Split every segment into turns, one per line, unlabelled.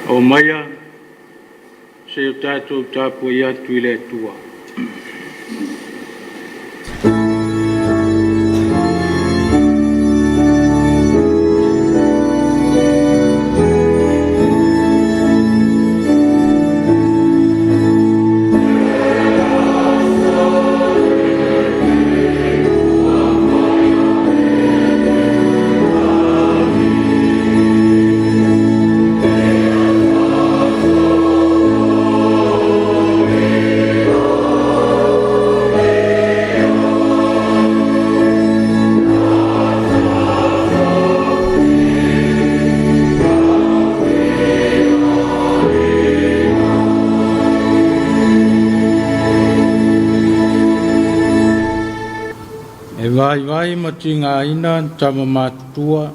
Omaia se i o tatou tapuai atu i le Atua. E vaivai ma tigaina ni tama matutua,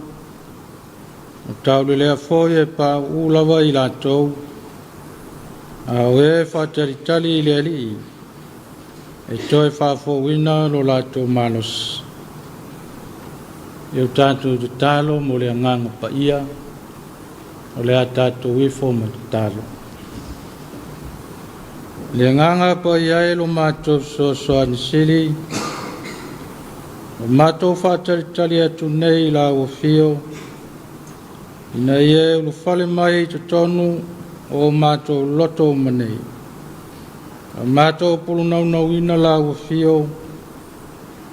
o taulelea foi e pauu lava i latou, a o e faatalitali i le Alii, e toe faafouina lo latou malosi. Ia o tatou tatalo mo le agaga paia, o le a tatou ifo ma tatalo. Le agaga paia e lo matou fesoasoani sili, o matou faatalitali atu nei i lau afio, ina ia e ulufale mai i totonu o matou loto uma nei. A matou pulunaunauina lau afio,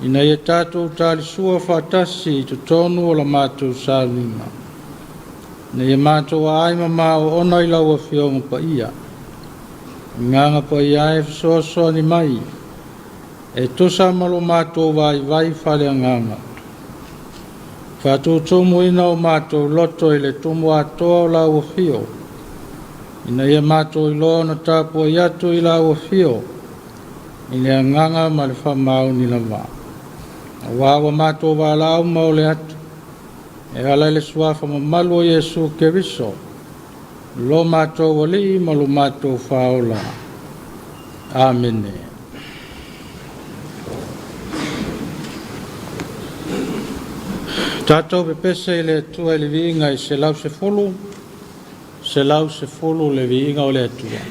ina ia tatou talisua faatasi i totonu o la matou sauniga. Ina ia matou aai mamao ona i lau afioga paia. Agaga paia e fesoasoani mai, e tusa ma lo matou vaivai faaleagaga. Faatutumuina o matou loto i le tumu atoa o lau afio, ina ia matou iloa ona tapuai atu i lau afio, i le agaga ma le faamaoni lava. Aua ua matou valaau ma ole atu, e ala i le suafa mamalu o Iesu Keriso, lo matou Alii ma lo matou Faaola. Amene. Tatou pepese i le Atua i le viiga i 110, 110 le viiga o le Atua.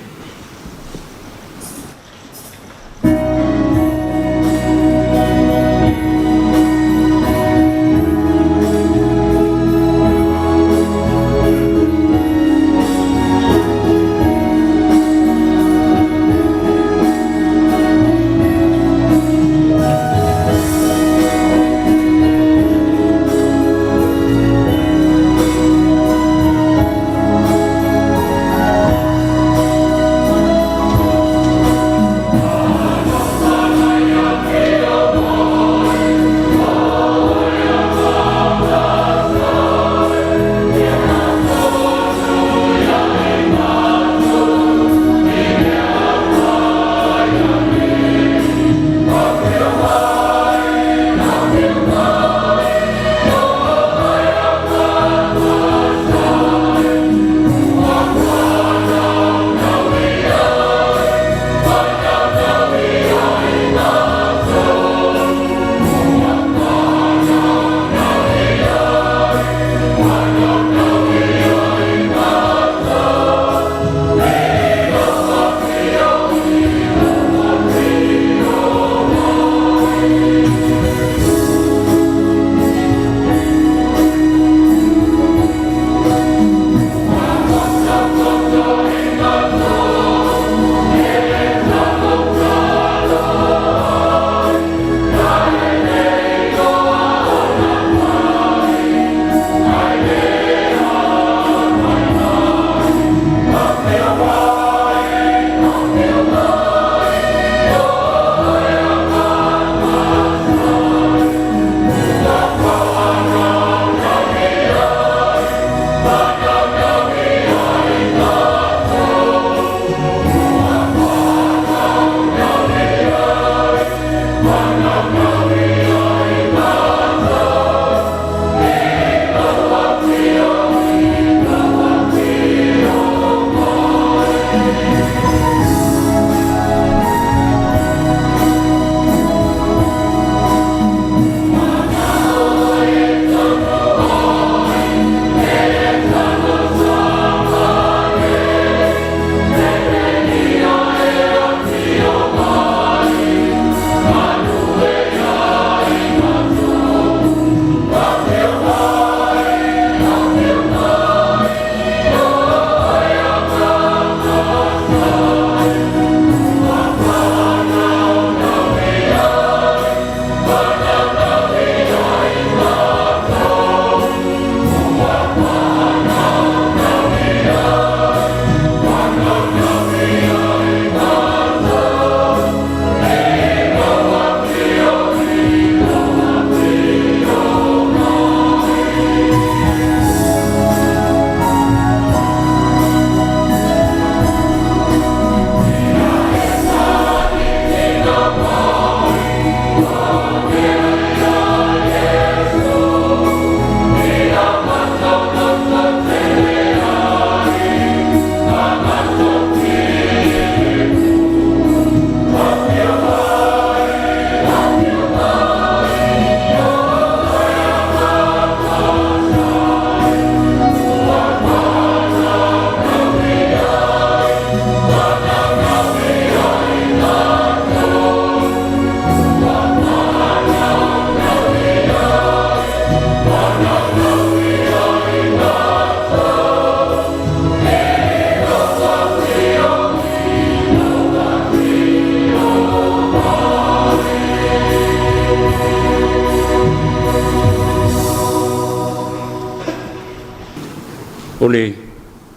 O le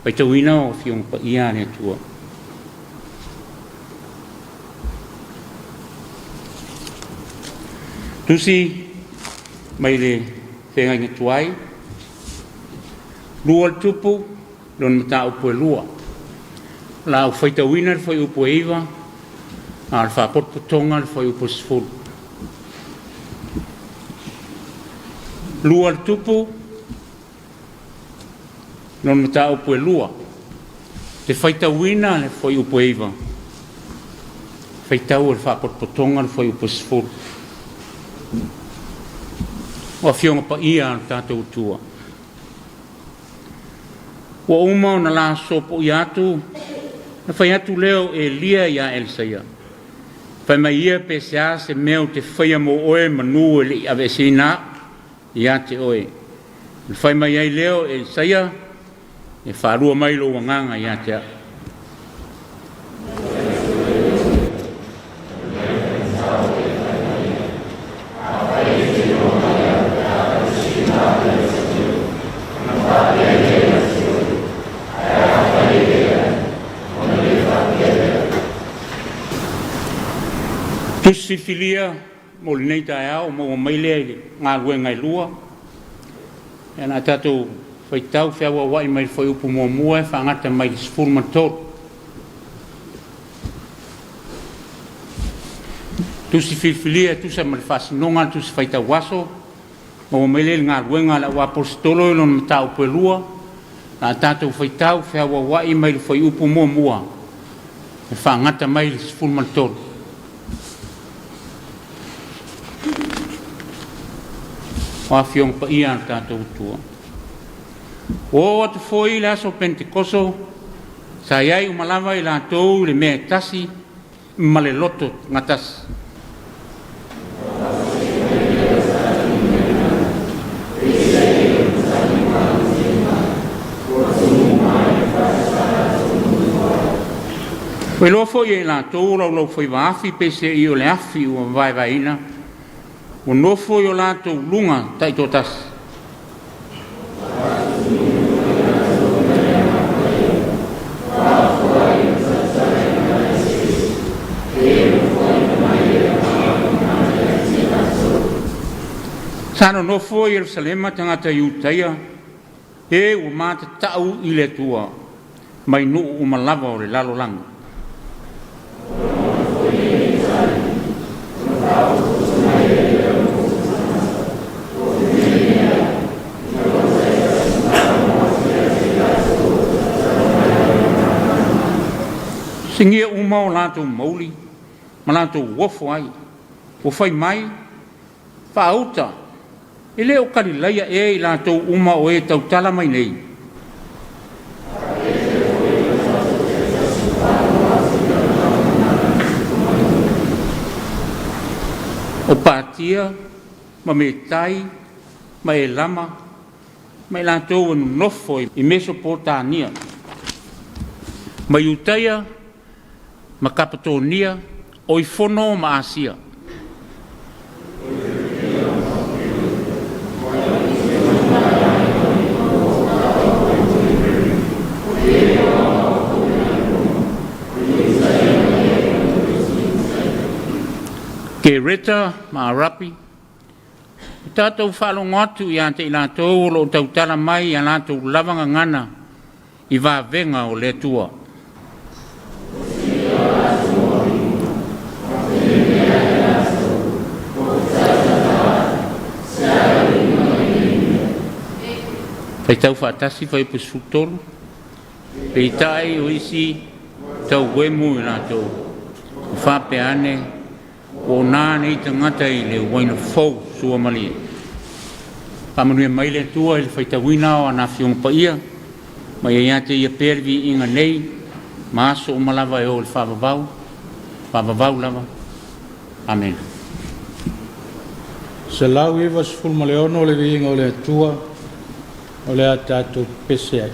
faitauina o Afioga Paia a le Atua. Tusi mai le Feagaiga Tuai, lua le tupu, lona mataupu e 2. O le a ou faitauina le fuaiupu e 9, a o le faapotopotoga le fuaiupu e 10. Lua le tupu, lona mataupu e 2, te faitauina le fuaiupu e 9, faitau e le faapotopotoga le fuaiupu e 10. O Afioga Paia a le tatou Atua, ua uma ona la sopoia atu, na fai atu lea o Elia ia Elisaia, fai mai ia pe seā se mea ou te faia mo oe manu e le i aveeseina a'u ia te oe. Na fai mai ai lea o Elisaia, e faalua mai lou agaga ia te a'u. Tusi filifilia mo lenei taeao maua mai lea i le galuega e lua. E na tatou faitau feauauai mai le fuaiupu muamua e faagata mai le 13. Tusi filifilia e tusa ma le faasinoga a le Tusi Faitau Aso, maua mai lea i le galuega a le Auaposeitolo i lona mataupu e lua, la tatou faitau feauauai mai le fuaiupu muamua e faagata mai le 13. O Afioga Paia a le tatou Atua. Ua oo atu foi le aso Penetekoso, sa i ai uma lava i latou i le mea e tasi ma le loto gatasi. Ua iloa foi e i latou o laulaufaiva afi peisei o le afi ua vaevaeina, ua nofo i o latou luga taitoatasi. Sa nonofo i Yelusalema tagata Iutaia e ua matatau i le Atua mai nuu uma lava o le lalolagi. Sigia uma o latou mauli ma latou ofo ai, ua fai mai, “Faauta, e le o Kalilaia ea i latou uma o e tautala mai nei? O Patia ma Metai ma Elama ma i latou e nonofo i Mesopotamia ma Iutaia ma Kapatonia, o i Fono ma Asia, Kereta ma Arapi, ua tatou faalogo atu ia te i latou o lo o tautala mai i a latou lava gagana i vavega o le Atua.” Faitau faatasi Fuaiupu 13, peitai o isi tauemu i latou, ma faapea ane, “Ua ona nei tagata i le uaina fou suamalie.” Faamanuia mai le Atua i le faitauina o ana Afioga Paia, ma ia ia te Ia pea le viiga nei ma aso uma lava e oo i le faavavau, faavavau lava. Amene.
196 le viiga o le Atua o le a tatou pepese ai.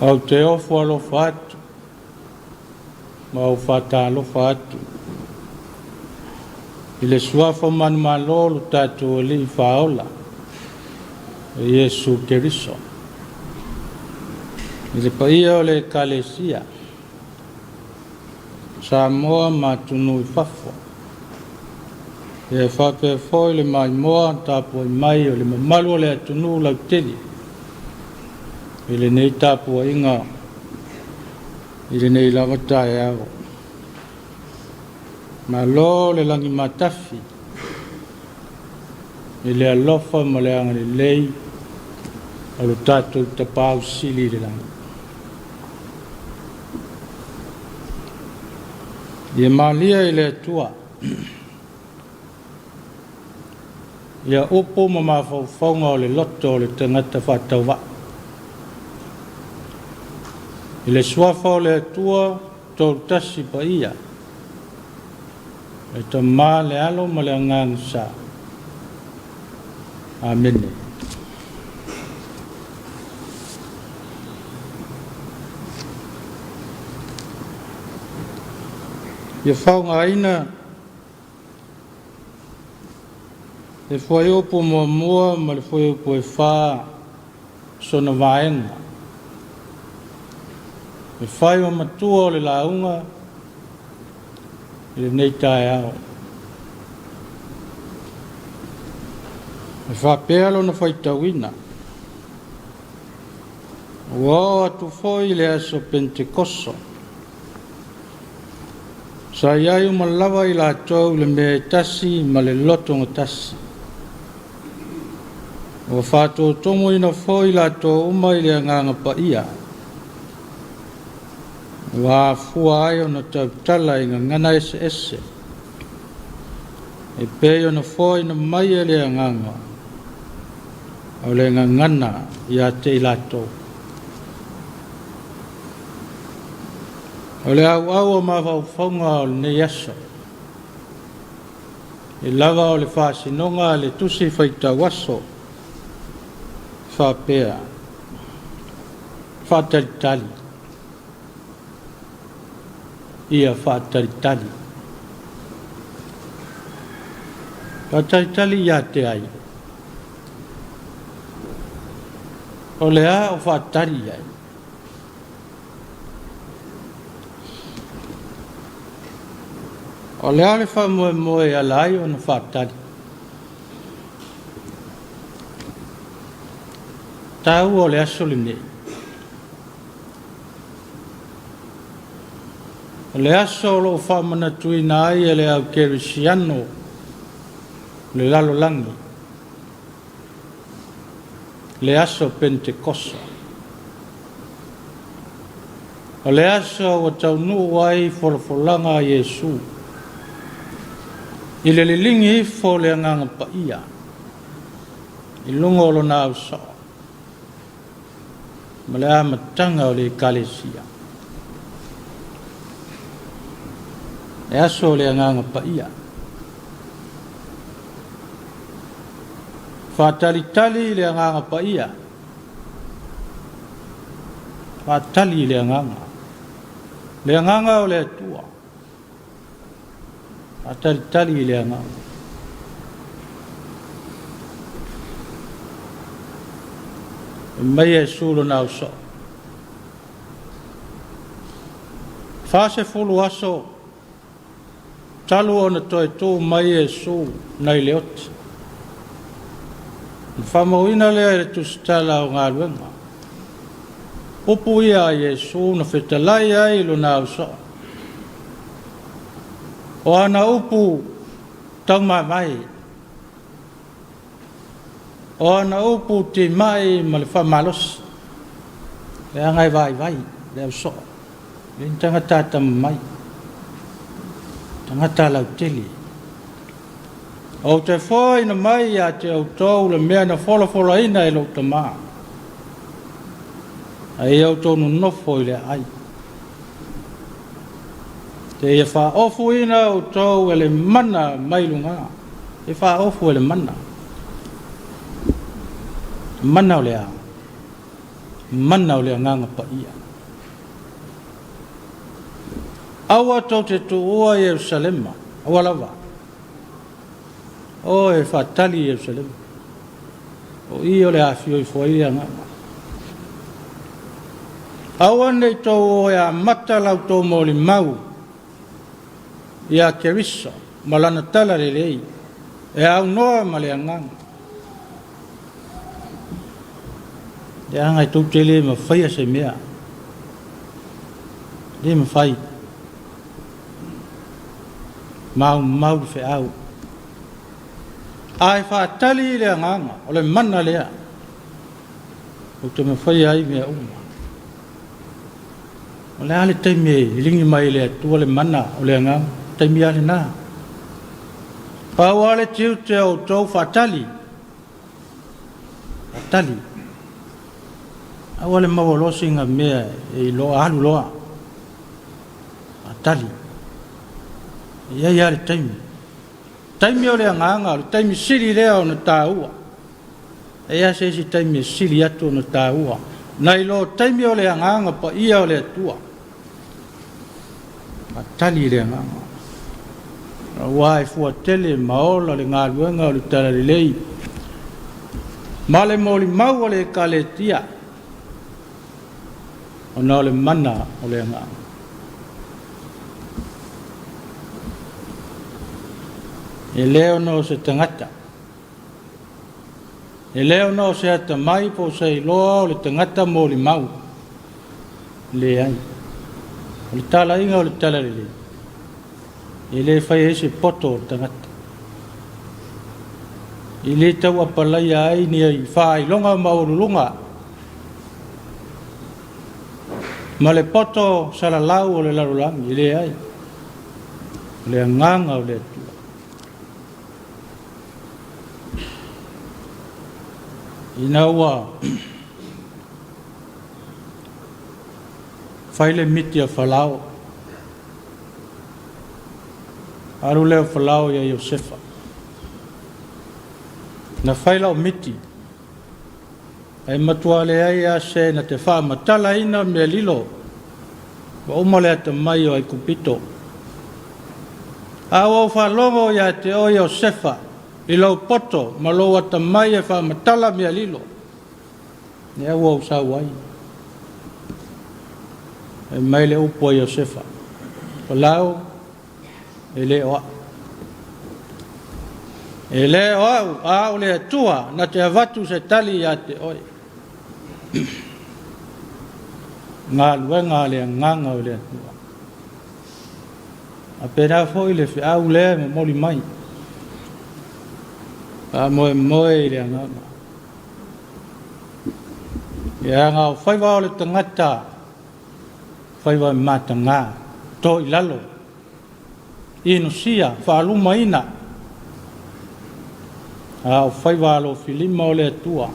Ou te ofo alofa atu ma ou faatalofa atu i le suafa manumalo o lo tatou Alii Faaola, o Iesu Keriso, i le paia o le Ekalesia, Samoa ma atunuu i fafo, ia e faapea foi le maimoa tapuai mai o le mamalu o le atunuu lautele i lenei tapuaiga i lenei lava taeao. Malo le lagi matafi i le alofa ma le agalelei o lo tatou Tapaau Sili i le lagi. Ia malie i le Atua ia upu ma mafaufauga o le loto o le tagata faatauvaa. I le suafa o le Atua Toatasi Paia, le Tama, le Alo ma le Agaga Sa. Amene. Ia faaaogaina le fuaiupu 1 ma le fuaiupu 4 sona vaega. E fai ma matua o le lauga i lenei taeao. E faapea lona faitauina. Ua oo atu foi le aso Penetekoso, sa i ai uma lava i latou i le mea e tasi ma le loto gatasi. Ua faatotogoina foi latou uma i le Agaga Paia, ua afua ai ona tautala i gagana eseese, e pei ona foaina mai e le Agaga o le gagana ia te i latou. O le auau o mafaufauga o lenei aso, e lava o le faasinoga a le tusi faitau aso, faapea, faatalitali, ia faatalitali. Faatalitali ia te ai. O le a o faatali ai. O le a le faamoemoe e ala ai ona faatali. Taua o le aso lenei. O le aso o lo o faamanatuina ai e le au kerisiano le lalolagi, le aso Penetekoso. O le aso ua taunuu ai folafolaga a Iesu i le liligi ifo o le Agaga Paia i luga o lona ausoo ma le amataga o le Ekalesia. Le aso o le Agaga Paia. Faatalitali i le Agaga Paia. Faatali i le Agaga. Le Agaga o le Atua. Faatalitali i le Agaga. E mai Iesu lona ausoo. 40 aso talu ona toe tu mai Iesu nai le oti. Na faamauina lea i le tusitala o galuega. Upu ia a Iesu na fetalai ai i lona ausoo. O ana upu taumamae, o ana upu timai ma le faamalosi, leaga e vaivai le ausoo, e le ni tagata atamamai, tagata lautele. Ou te foaina mai ia te outou le mea na folafolaina e lou Tama, a ia outou nonofo i le aai. Seia faaofuina outou e le mana mai luga. E faaofu e le mana. Mana o le a? Mana o le Agaga Paia. Aua tou te tuua Ierusalema, aua lava. O e faatali i Ierusalema. O i o le a afio ifo ai le Agaga. Aua ne i tou o e amata la outou molimau ia Keriso ma lana talalelei e aunoa ma le Agaga. Leaga e tou te le mafaia se mea. Le mafai. Maumau le feau. Ae faatali i le Agaga, o le mana lea. Ou te mafaia ai mea uma. O le a le taimi e liligi mai e le Atua le mana o le Agaga? Taimi lava lena. Pau lava le tiute o outou, faatali. Faatali. Aua le maua loa sina mea e iloa, alu loa. Faatali. E i ai lava le taimi. Taimi o le Agaga, o le taimi sili lea ona taua. E i ai se isi taimi e sili atu ona taua nai lo taimi o le Agaga Paia o le Atua. Faatali i le Agaga. Aua e fuatele ma ola le galuega o le talalelei ma le molimau a le Ekaletia, ona o le mana o le Agaga. E le ona o se tagata, E le ona o se atamai po o se iloa o le tagata molimau. Leai. O le talaiga o le talalelei, e le fai ai se poto o le tagata. E le tau apalaia ai ni faailoga maualuluga ma le poto salalau o le lalolagi. Leai. O le Agaga o le Atua. Ina ua fai le miti a Falao, alu lea o Falao ia Iosefa. Na fai lau miti, ae matua leai lava se na te faamatalaina mea lilo ua uma le atamai o Aikupito. A ua ou faalogo ia te oe Iosefa i lou poto ma lou atamai e faamatala mea lilo, lea ua ou sau ai. Fai mai le upu a Iosefa, Falao, e le o au. E le o au, a o le Atua na te avatu se tali ia te oe. Galuega a le Agaga o le Atua. A pēlā foi le feau lea e momoli mai. Faamoemoe i le Agaga. Leaga o faiva o le tagata, faiva e matagā, to i lalo, inosia, faalumaina. A o faiva alofilima o le Atua,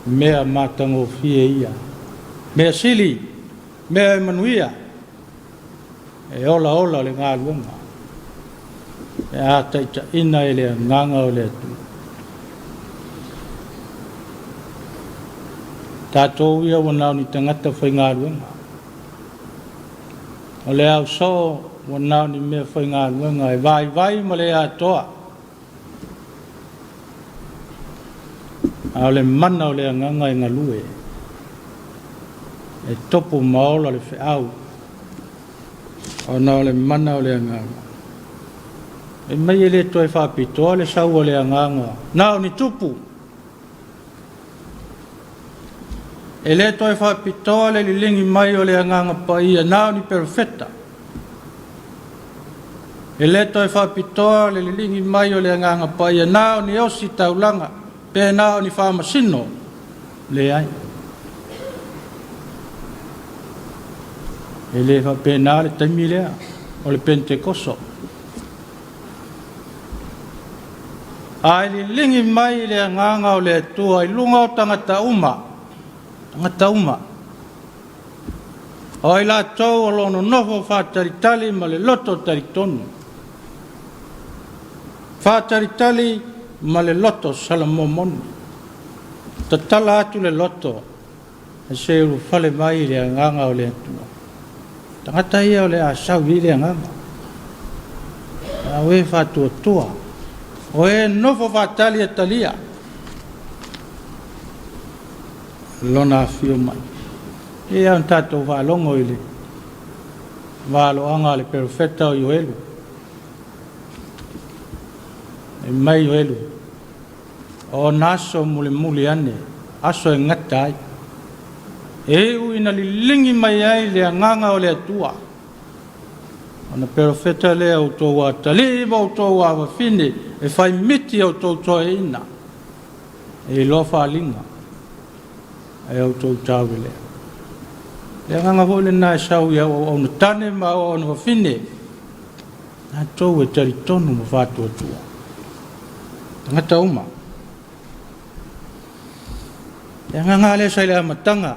mea matagofie ia. Mea sili, mea e manuia, e olaola le galuega, e a taitaiina e le Agaga o le Atua. Tatou ia ua na o ni tagata faigaluega. O le ao soo ua na o ni mea faigaluega e vaivai ma le atoa. A o le mana o le Agaga e galue, e topu ma ola le feau, ona o le mana o le Agaga. Fai mai e le toe faapitoa le sau o le Agaga, na o ni tupu. E le toe faapitoa le liligi mai o le Agaga Paia, na o ni perofeta. E le toe faapitoa le liligi mai o le Agaga Paia, na o ni osi taulaga, pe na o ni faamasino. Leai. E le faapena le taimi lea o le Pentekoso. Ae liligi mai le Agaga o le Atua i luga o tagata uma, tagata uma. O ai latou o lo o nonofo faatalitali ma le loto talitonu, faatalitali ma le loto salamomoni. Tatala atu le loto. Ae se i ulufale mai i le Agaga o le Atua. Tagata ia o le a sau i ai le Agaga. A o e faatuatua, o e nofo faatali e talia Lona afio mai. E pei lava ona tatou faalogo i le valoaga a le perofeta o Ioelu. Fai mai Ioelu, o ona aso mulimuli ane, aso e gata ai, e iu ina liligi mai ai le Agaga o le Atua, ona perofeta lea o outou atalii ma outou avafine e fai miti a outou toeaiina, e iloa faaaliga e outou taulelea. Le agaga foi lena e sau i au auauna tane ma au auauna fafine, latou e talitonu ma faatuatua. Tagata uma. Le agaga lea sa i le amataga,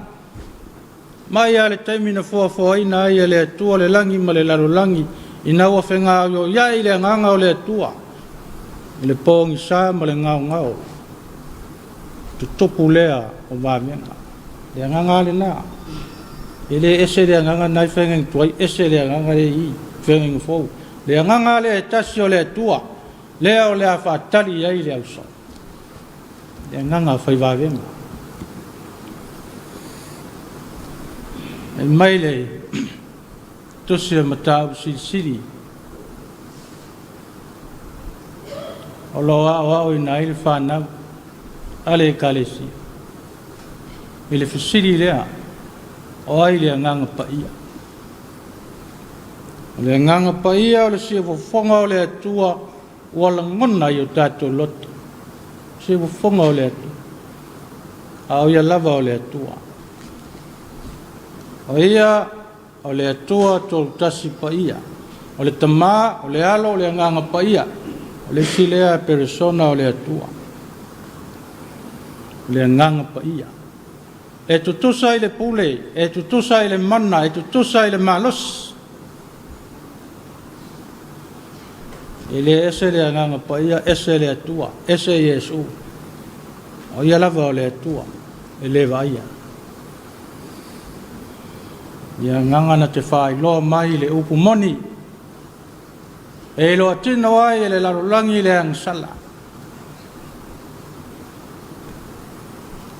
mai lava le taimi na foafoaina ai e le Atua le lagi ma le lalolagi, ina ua fegaoioiai le agaga o le Atua i le pogisa ma le gaogao, tutupu lea o vavega. Le agaga lena. E le ese le agaga na e feagaiga tuai, ese le agaga le i feagaiga fou. Le agaga lea e tasi o le Atua, lea o le a faatali ai le ausoo. Le agaga fai vavega. E mai le tusi o Mataupu Silisili, o lo o aoaoina ai le fanau a le Ekalesia i le fesili lea, o ai le Agaga Paia? O le Agaga Paia o le siufofoga o le Atua ua lagona i o tatou loto. Siufofoga o le Atua, a o ia lava o le Atua. O ia o le Atua Tolutasi Paia, o le Tamā, o le Alo, o le Agaga Paia, o le isi lea peresona o le Atua, o le Agaga Paia. E tutusa i le pule, e tutusa i le mana, e tutusa i le malosi. E le ese le Agaga Paia, ese le Atua, ese Iesu. O ia lava o le Atua, e le vaaia. Ia agaga na te faailoa mai le upu moni, e iloa tino ai e le lalolagi le agasala.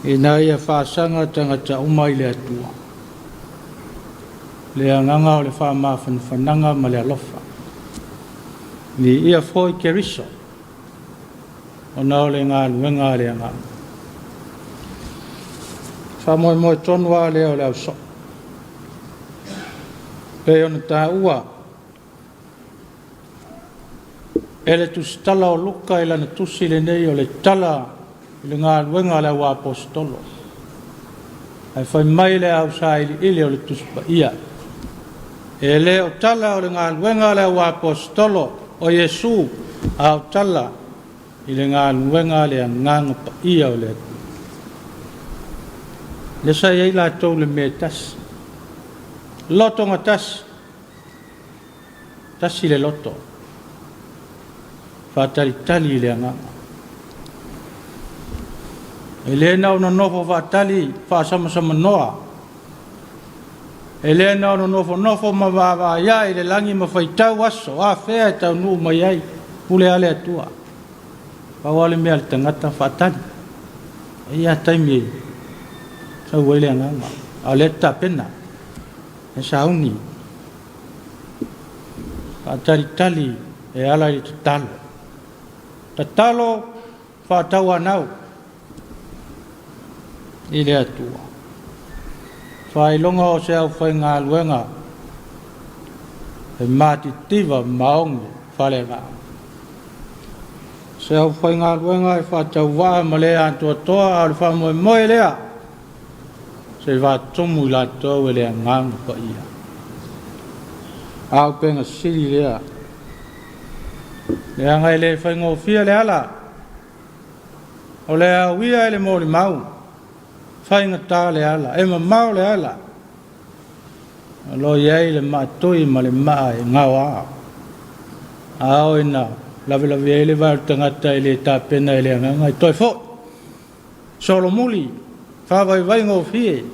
Ina ia faasaga tagata uma i le Atua. Le agaga o le faamafanafanaga ma le alofa. Ni ia foi Keriso, ona o le galuega a le agaga. Faamoemoe tonu lava lea o le ausoo. Pei ona taua e le tusitala o Luka i lana tusi lenei o le tala i le galuega a le auaposetolo. Ae fai mai le ausailiili o le Tusi Paia, e le o tala o le galuega a le auaposetolo o Iesu, a o tala i le galuega a le Agaga Paia o le Atua. Lea sa i ai latou le mea e tasi, loto gatasi, tasi le loto, faatalitali i le Agaga. E le na ona nofo faatali faasamasamanoa, e le na ona nofonofo ma vaavaaiai i le lagi ma faitau aso, afea e taunuu mai ai, pule a le Atua. Pau lava le mea a le tagata faatali. E i ai lava taimi e sau ai le Agaga, a o lea e tapena, e sauni, faatalitali e ala i le tatalo. Tatalo faatauanau i le Atua. Faailoga o se aufaigaluega e matitiva maogi faaleagaga. Se aufaigaluega e faatauvaa ma le atoatoa, a o le faamoemoe lea, se faatumu i latou e le Agaga Paia. A o upega sili lea, leaga e le faigofie le ala, o le auia e le molimau, faigata le ala, e mamao le ala, o lo o i ai le maatoi ma le maa e gaoa. A o ina lavelave ai le vae o le tagata e le tapena e le agaga, e toe foi, solomuli, faavaivai gofie.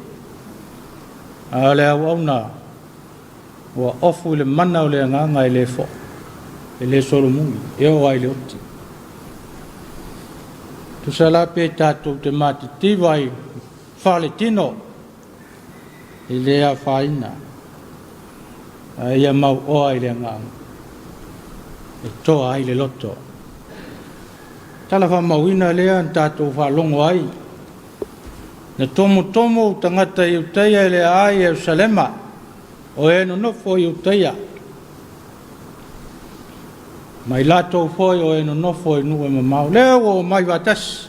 A o le auauna ua ofu i le mana o le agaga e le fo'i, e le solomuli, e oo lava i le oti. Tusa la pe tatou te matitiva i faletino, e le afaina, ae ia mauoa i le agaga e toa ai le loto. Tala faamauina lea na tatou faalogo ai, na tomutomu tagata Iutaia i le aai Ierusalema, o e nonofo i Iutaia, ma i latou foi o e nonofo i nuu e mamao. Lea ua omai faatasi,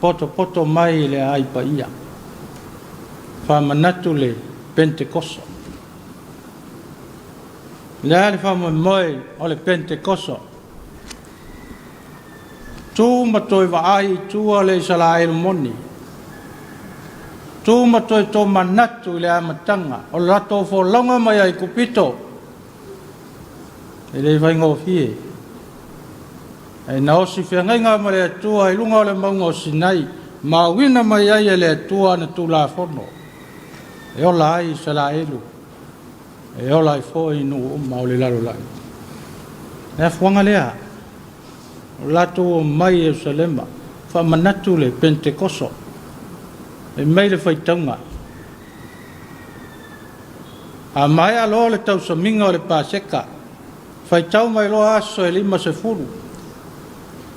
potopoto mai i le aai paia, faamanatu le Penetekoso. O le a le faamoemoe o le Penetekoso? Tu ma toe vaai i tua le Isaraelu moni, tu ma toe tomanatu i le amataga o le latou folauga mai Aikupito, e le faigofie. Ae na osi feagaiga ma le Atua i luga o le mauga o Sinai, ma auina mai ai e le Atua ana Tulafono, e ola ai Isaraelu, e ola ai foi nuu uma o le lalolagi. Le afuaga lea, o latou omai i Ierusalema, faamanatu le Penetekoso, e mai le faitauga. A maea loa le tausamiga o le Paseka, faitau mai loa aso e 50.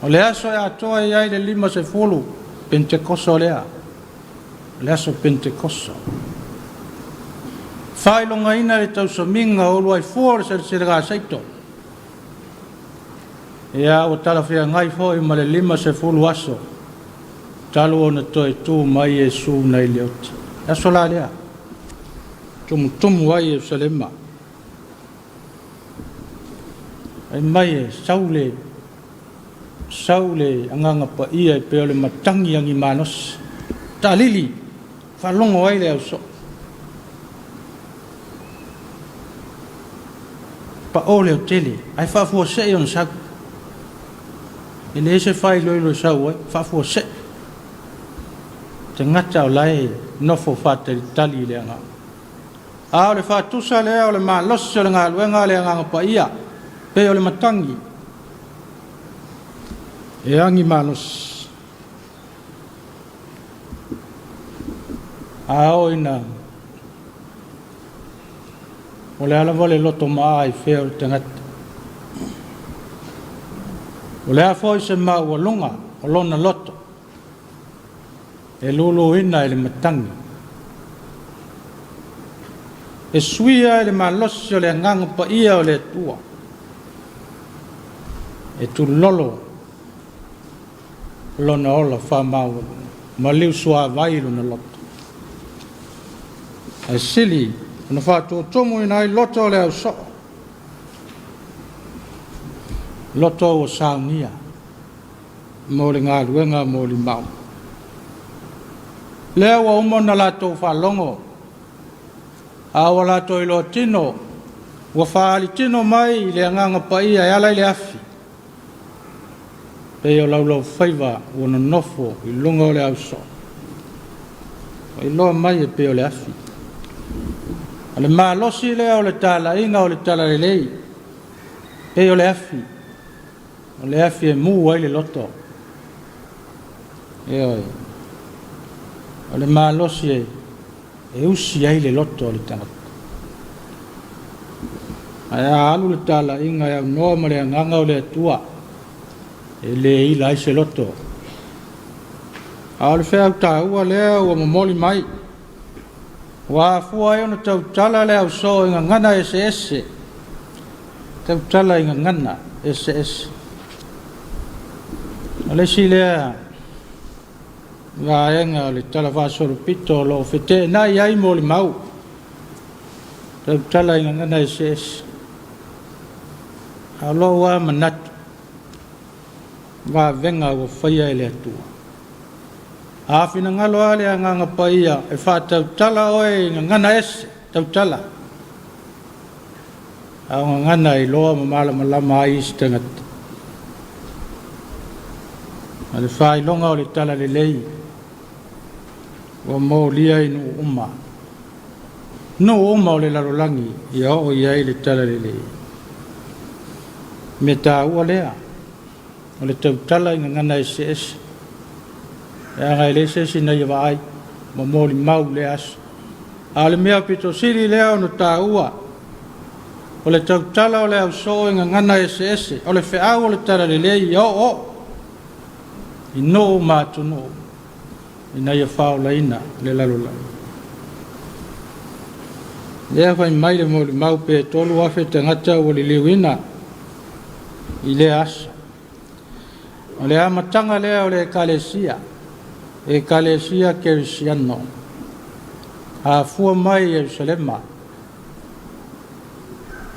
O le aso e atoa i ai le 50, Penetekoso lea, o le aso Penetekoso. Faailogaina le tausamiga o uluai fua o le seleselegasaito. Ia, ua talafeagai foi ma le 50 aso talu ona toe tu mai Iesu nai le oti. Le aso la lea, tumutumu ai Ierusalema. Fai mai e sau le sau le agaga paia e pei o le matagi agi malosi. Taalili, faalogo ai le ausoo. Pao le autele, ae faafuasei ona sau. E leai se faailoilo e sau ai, faafuasei. Tagata o la e nofo faatalitali i le agaga. A o le faatusa lea o le malosi o le galuega a le agaga paia, pei o le matagi, e agi malosi. A oo ina o le a lava le loto maa i fea o le tagata, o le a foi se maualuga o lona loto, e luluina e le matagi, e suia e le malosi o le agaga paia o le Atua, e tulolo lona ola faamaualuga, ma liusuavai lona loto. Ae sili ona faatutumuina ai loto o le ausoo, loto ua saunia mo le galuega molimau. Lea ua uma ona latou faalogo, a ua latou iloa tino, ua faaali tino mai le agaga paia e ala i le afi, pei o laulaufaiva ua nonofo i luga o le ausoo. Ua iloa mai e pei o le afi. O le malosi lea o le talaiga o le talalelei, pei o le afi, o le afi e mu ai le loto. Ioe. O le malosi e usi ai le loto o le tagata. Ae a alu le talaiga e aunoa ma le agaga o le Atua, e le ila ai se loto. A o le feau taua lea ua momoli mai, ua afua ai ona tautala le ausoo i gagana eseese, tautala i gagana eseese. O le isi lea vaega o le tala faasolopito o lo o feteenai ai molimau, tautala i gagana eseese. A o lou lava manatu, vavega ua faia e le Atua. A finagalo lava le agaga paia e faatautala oe i gagana ese, tautala. A o gagana e iloa ma malamalama ai isi tagata. A le faailoga o le talalelei ua molia i nuu uma. Nuu uma o le lalolagi ia oo i ai le Talalelei. Mea taua lea o le tautala i gagana eseese, leaga e leai se isi na ia vaai ma molimau i lea aso. A o le mea aupito sili lea ona taua, o le tautala o le ausoo i gagana eseese, o le feau o le Talalelei ia oooo i nuu ma atunuu ina ia faaolaina le lalolagi. Lea fai mai le molimau pe 3,000 tagata ua liliuina i lea aso. O le amataga lea o le Ekalesia, Ekalesia Kerisiano, afua mai i Ierusalema.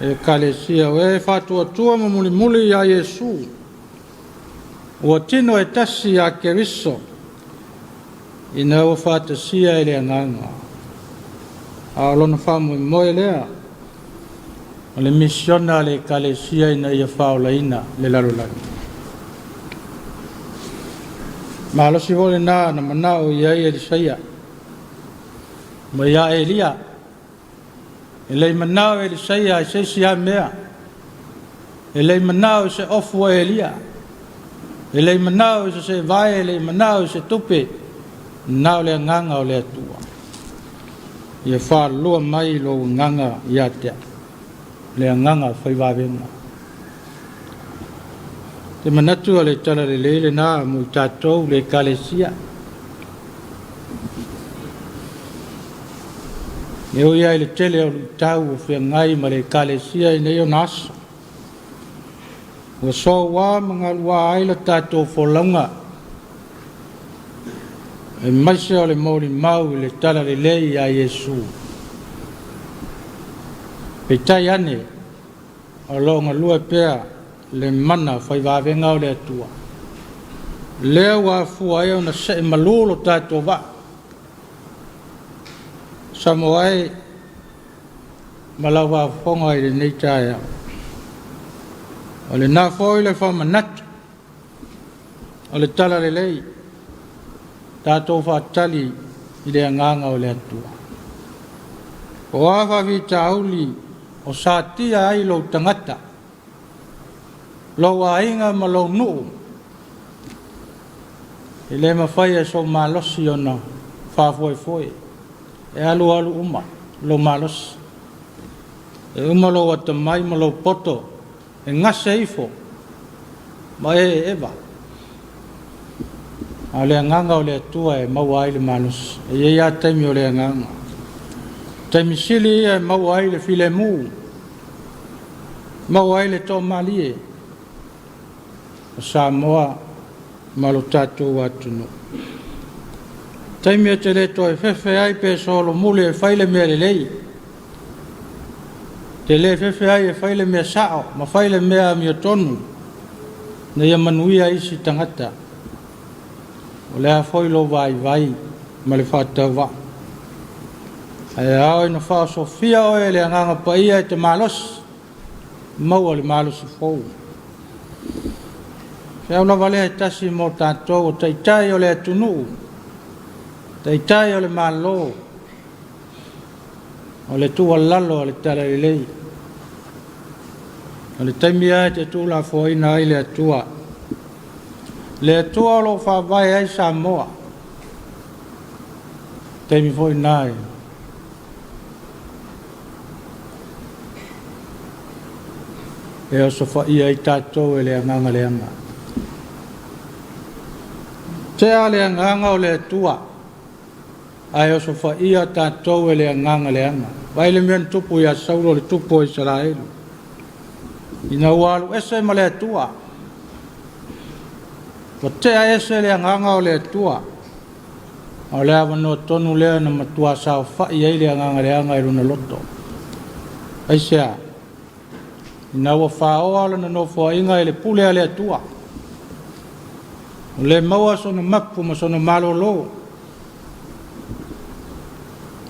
Ekalesia o e faatuatua ma mulimuli ia Iesu, ua tino e tasi ia Keriso, ina ua faatasia e le Agaga. A o lona faamoemoe lea, o le misiona a le Ekalesia ina ia faaolaina le lalolagi. Malosi foi lena na manao i ai Elisaia ma ia Elia. E le i manao Elisaia i se isi lava mea. E le i manao i se ofu o Elia. E le i manao i se seevae, e le i manao i se tupe. Na o le agaga o le Atua. Ia faalua mai lou agaga ia te au. Le agaga fai vavega. Te manatu o le Talalelei lena mo i tatou le Ekalesia. E ui lava i le tele o luitau o feagai ma le Ekalesia i nei ona aso, ua soua ma galuā ai la tatou folauga, aemaise o le molimau i le Talalelei ia Iesu. Peitai ane, o lo o galue pea le mana fai vavega o le Atua. Lea ua afua ai ona see malu lo tatou vaa. Samoa e ma lau faafofoga i lenei taeao. O lena foi le faamanatu o le Talalelei, tatou faatali i le agaga o le Atua. O a faafitauli o satia ai lou tagata, lou aiga ma lou nuu, e le mafai e sou malosi ona faafoefoe, e alu alu uma lou malosi. E uma lou atamai ma lou poto, e gase ifo ma e eva. A o le agaga o le Atua e maua ai le malosi. E i ai lava taimi o le agaga. Taimi sili ia e maua ai le filemu, maua ai le toamalie o Samoa ma lo tatou atunuu. Taimi e te le toe fefe ai pe solomuli e fai le mea lelei, te le fefe ai e fai le mea sao ma fai le mea amiotonu, ina ia manuia isi tagata. O le a foi lou vaivai ma le faatauvaa. Ae ao ina faaosofia oe e le Agaga Paia e te malosi, maua le malosi fou. Feau lava lea e tasi mo tatou o taitai o le atunuu, taitai o le Malo, o le tuualalo a le Talalelei. O le taimi lava e te tuulafoaina ai le Atua. Le Atua o lo o faavae ai Samoa. Taimi foi lena e osofaia ai tatou e le agaga leaga. Tea le agaga o le Atua, ae osofaia tatou e le agaga leaga. Vaai le mea na tupu ia Saulo le tupu o Isaraelu. Ina ua alu ese ma le Atua, ua tea ese le agaga o le Atua, a o le avanoa tonu lea na matua saofai ai le agaga leaga i lona loto. Aisea? Ina ua faoa lona nofoaiga i le pule a le Atua, ua le maua sona mapu ma sona malolo,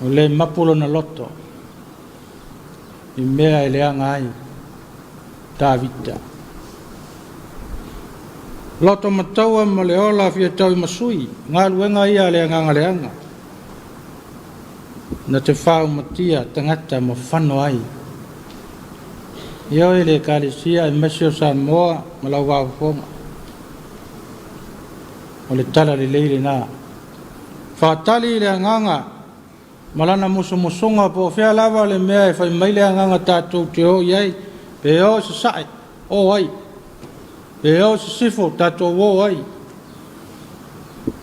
ua le mapu lona loto i mea e leaga ai Tavita. Loto mataua ma le ola fia tauimasui, galuega ia a le agaga leaga. Na te faaumatia tagata ma fano ai. Ioe le Ekalesia aemaise o Samoa ma lau faafofoga. O le tala lelei lena. Faatali i le agaga ma lana musumusuga po o fea lava le mea e fai mai le agaga tatou te o i ai, pe o i sasae, o ai, pe o i sisifo, tatou o ai,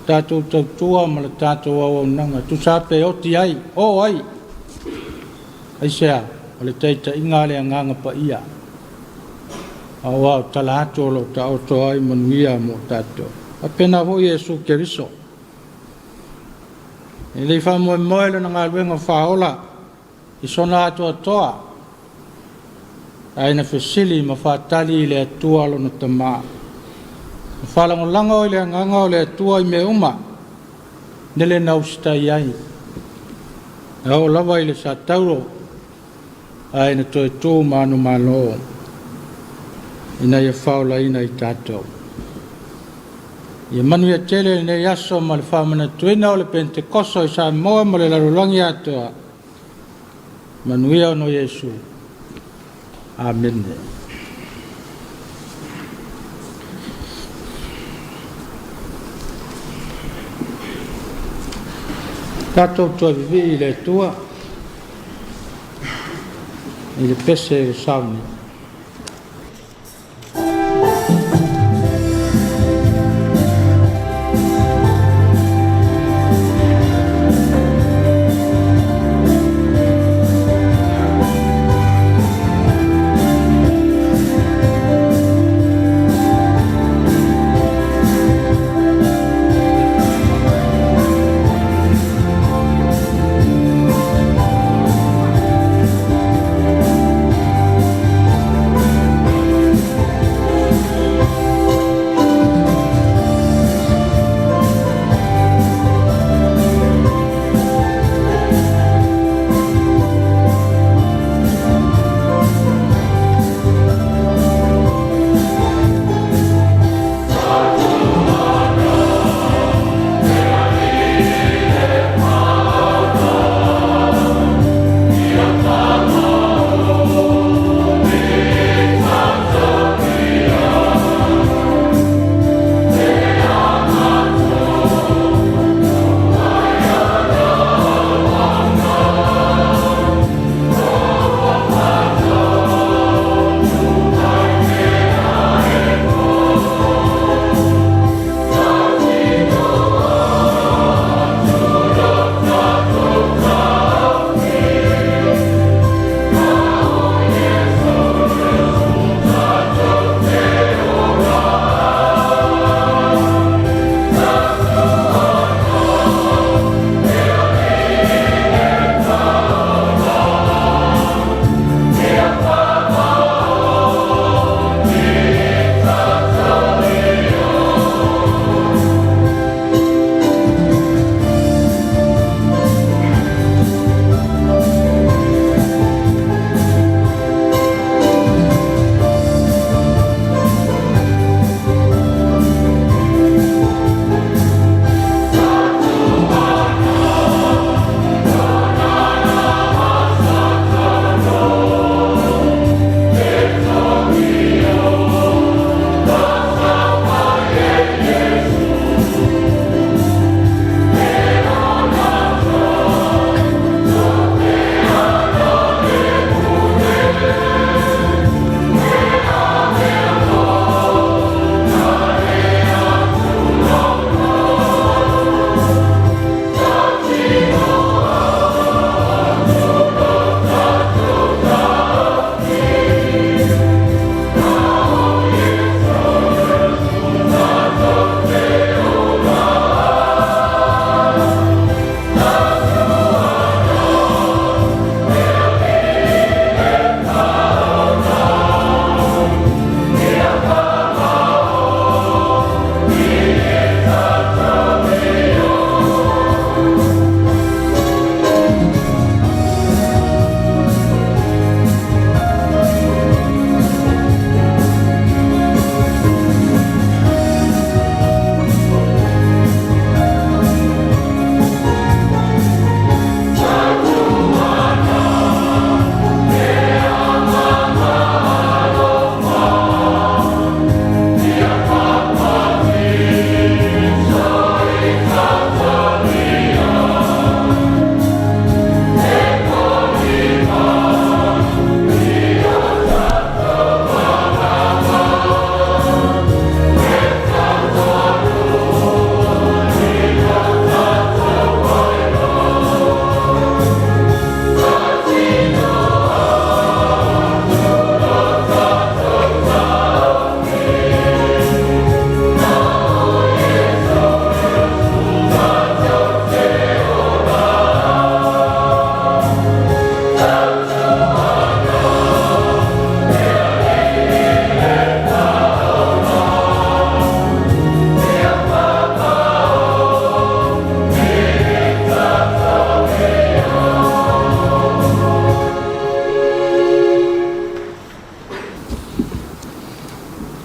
tatou tautua ma le tatou auaunaga, tusa pe oti ai, o ai. Aisea? O le taitaiga a le Agaga Paia, aua o tala atu o lo o taoto ai manuia mo tatou. Faapena foi Iesu Keriso. E le i faamoemoe lona galuega faaola i sona atoatoa, ae na fesili ma faatali i le Atua lona Tama. Na faalagolago i le agaga o le Atua i mea uma, nele na usitai ai. Na oo lava i le satauro, ae na toe tu manumalo ina ia faolaina i tatou. Ia manuia tele lenei aso ma le faamanatuina o le Penetekoso i Samoa ma le lalolagi atoa. Manuia ona o Iesu. Amene. Tatou toe vivii i le Atua i le pese o sauni.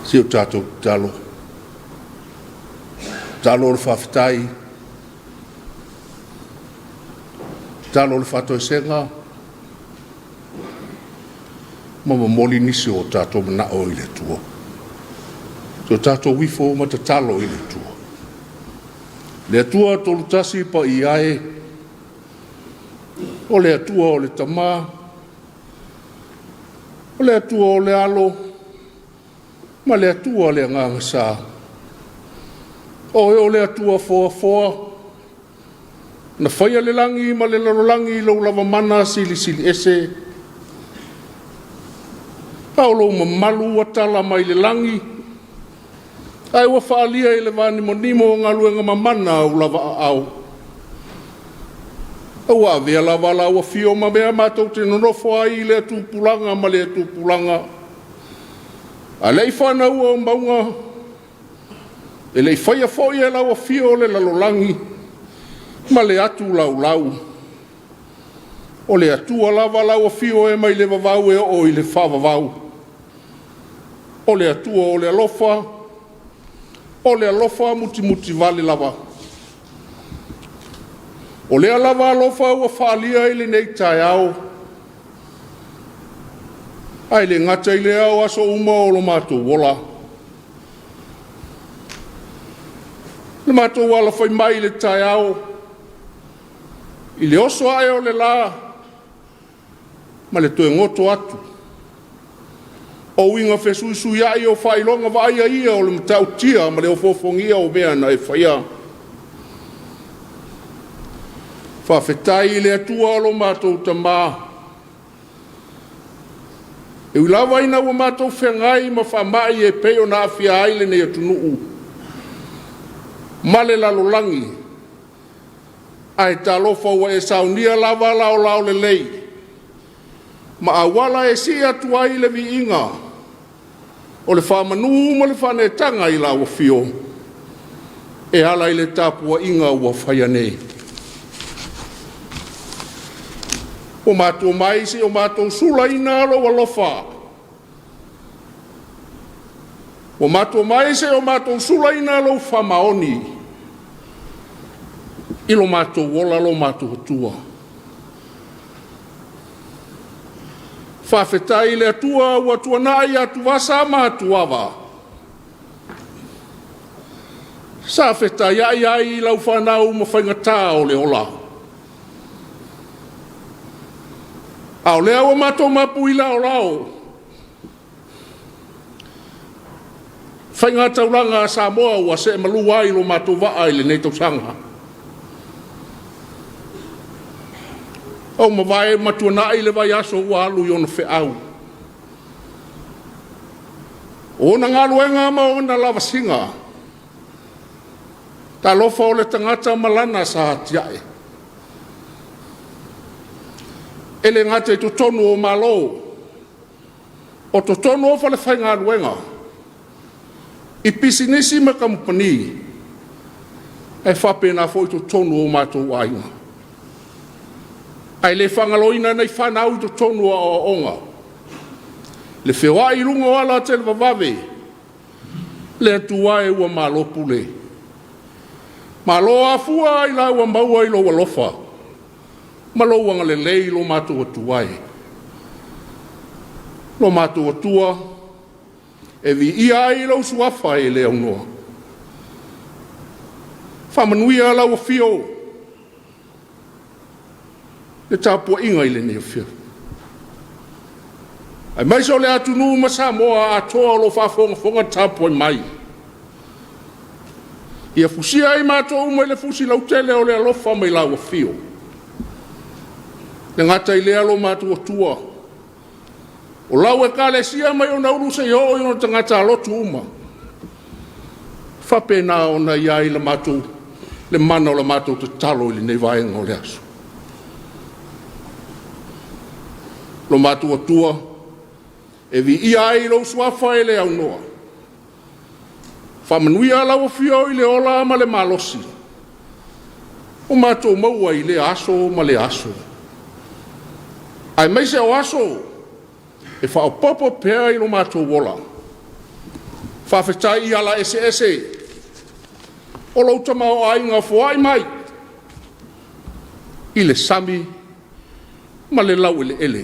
Si o tatou tatalo, tatalo o le faafetai, tatalo o le faatoesega, ma momoli nisi o tatou manao i le Atua. So tatou ifo ma tatalo i le Atua. Le Atua Tolutasi paia e, o le Atua o le Tama, o le Atua o le Alo, ma le Atua le Agaga Sa. O oe o le Atua foafoa, na faia le lagi ma le lalolagi i lou lava mana silisili ese, a o lou mamalu ua tala mai le lagi, ae ua faalia i le vanimonimo o galuega mamana a ou lava aao. A ua avea lava lau afio ma mea matou te nonofo ai i lea tupulaga ma lea tupulaga, a le i fanauina o mauga, e le i faia foi e lau afio le lalolagi ma le atu laulau. O le Atua lava lau afio e mai le vavau e oo i le faavavau. O le Atua o le alofa, o le alofa mutimutivale lava. O lea lava alofa ua faalia i lenei taeao, ae le gata i lea o aso uma o lo matou ola. Le matou alafai mai i le taeao, i le oso ae o le la ma le toe goto atu. O uiga fesuisuiai o faailoga vaaia ia o le matautia ma le ofoofogia o mea na e faia. Faafetai i le Atua lo matou Tama, e ui lava ina ua matou feagai ma faamai e pei ona aafia ai lenei atunuu ma le lalolagi, ae talofa ua e saunia lava laolao lelei ma auala e sii atu ai le viiga o le faamanu ma le faaneetaga i lau afio e ala i le tapuaiga ua faia nei. Ua matua mai si o matou sulaina lou alofa, ua matua mai se o matou sulaina lou faamaoni i lo matou ola lo matou Atua. Faafetai i le Atua ua tuanai atuvasa ma atuava. Sa fetaiai ai lau fanau ma faigata o le ola. A o lea ua matou mapu i laolao faiga taulaga a Samoa ua seemalu ai lo matou vaa i lenei tausaga. O mavae ma tuanai le vaiaso ua alu i ona feau. O ona galuega ma ona lavasiga. Talofa o le tagata ma lana sa atiae. E le gata i totonu o Malo, o totonu o falefaigaluega, i pisinisi ma kamupani, ae faapena foi totonu o matou aiga. Ae le faagaloina nai fanau i totonu o aoaoga, le feoai i luga o ala televavave, le Atua e ua malo pule. Malo afua ailao ua maua i lou alofa ma lou agalelei lo matou Atua e. Lo matou Atua, e viia ai lou suafa e le aunoa. Faamanuia lau afio le tapuaiga i lenei afiafi. Aemaise o le atunuu ma Samoa atoa o lo o faafogafoga tapuai mai. Ia fusia ai matou uma i le fusi lautele o le alofa mai lau afio. Le gata i lea lo matou Atua, o lau Ekalesia mai ona ulu seia oo i ona tagata alotu uma, faapena ona i ai le matou le mana o la matou tatalo i lenei vaega o le aso. Lo matou Atua, e viia ai lou suafa e le aunoa. Faamanuia lau afio i le ola ma le malosi, o matou maua i lea aso ma lea aso. Aemaise o aso e faaopoopo pea i lo matou ola. Faafetai i ala eseese o lou tamaoaiga foai mai i le sami ma le laueleele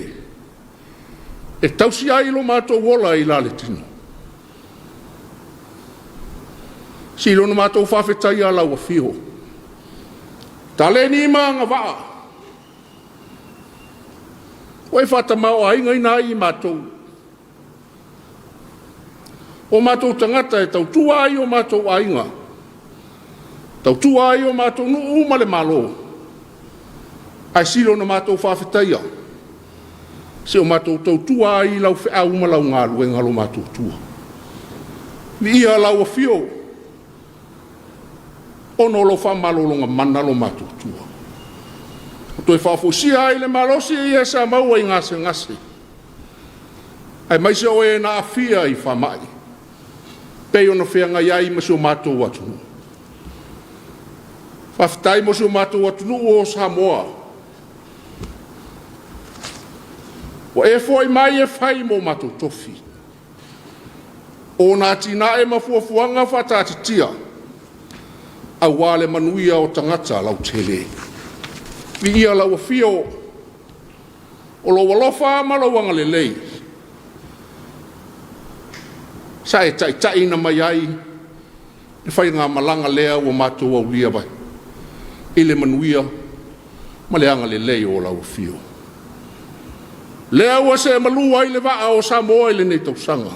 e tausi ai lo matou ola i la le tino. Sili ona matou faafetaia lau afio, taleni ma agavaa ua e faatamaoaigaina ai i matou, o matou tagata e tautua ai o matou aiga, tautua ai o matou nuu ma le Malo, ae sili ona matou faafetaia si o matou tautua ai i lau feau ma lau galuega lo matou tua. Viia lau afio ona o lau faamalologa mana lo matou tua. Ua toe faafoisia ai le malosi i e sa maua i gasegase, aemaise o e na aafia i faamai, pei ona feagai ai ma si o matou atunuu. Faafetai mo si o matou atunuu o Samoa, ua e foai mai e fai mo matou tofi, ona atinae ma fuafuaga faataatitia aua le manuia o tagata lautele. Viia lau afio o lou alofa ma lou agalelei sa e taitaiina mai ai le faigamalaga lea ua matou aulia mai i le manuia ma le agalelei o lau afio. Lea ua see malu ai le vaa o Samoa i lenei tausaga,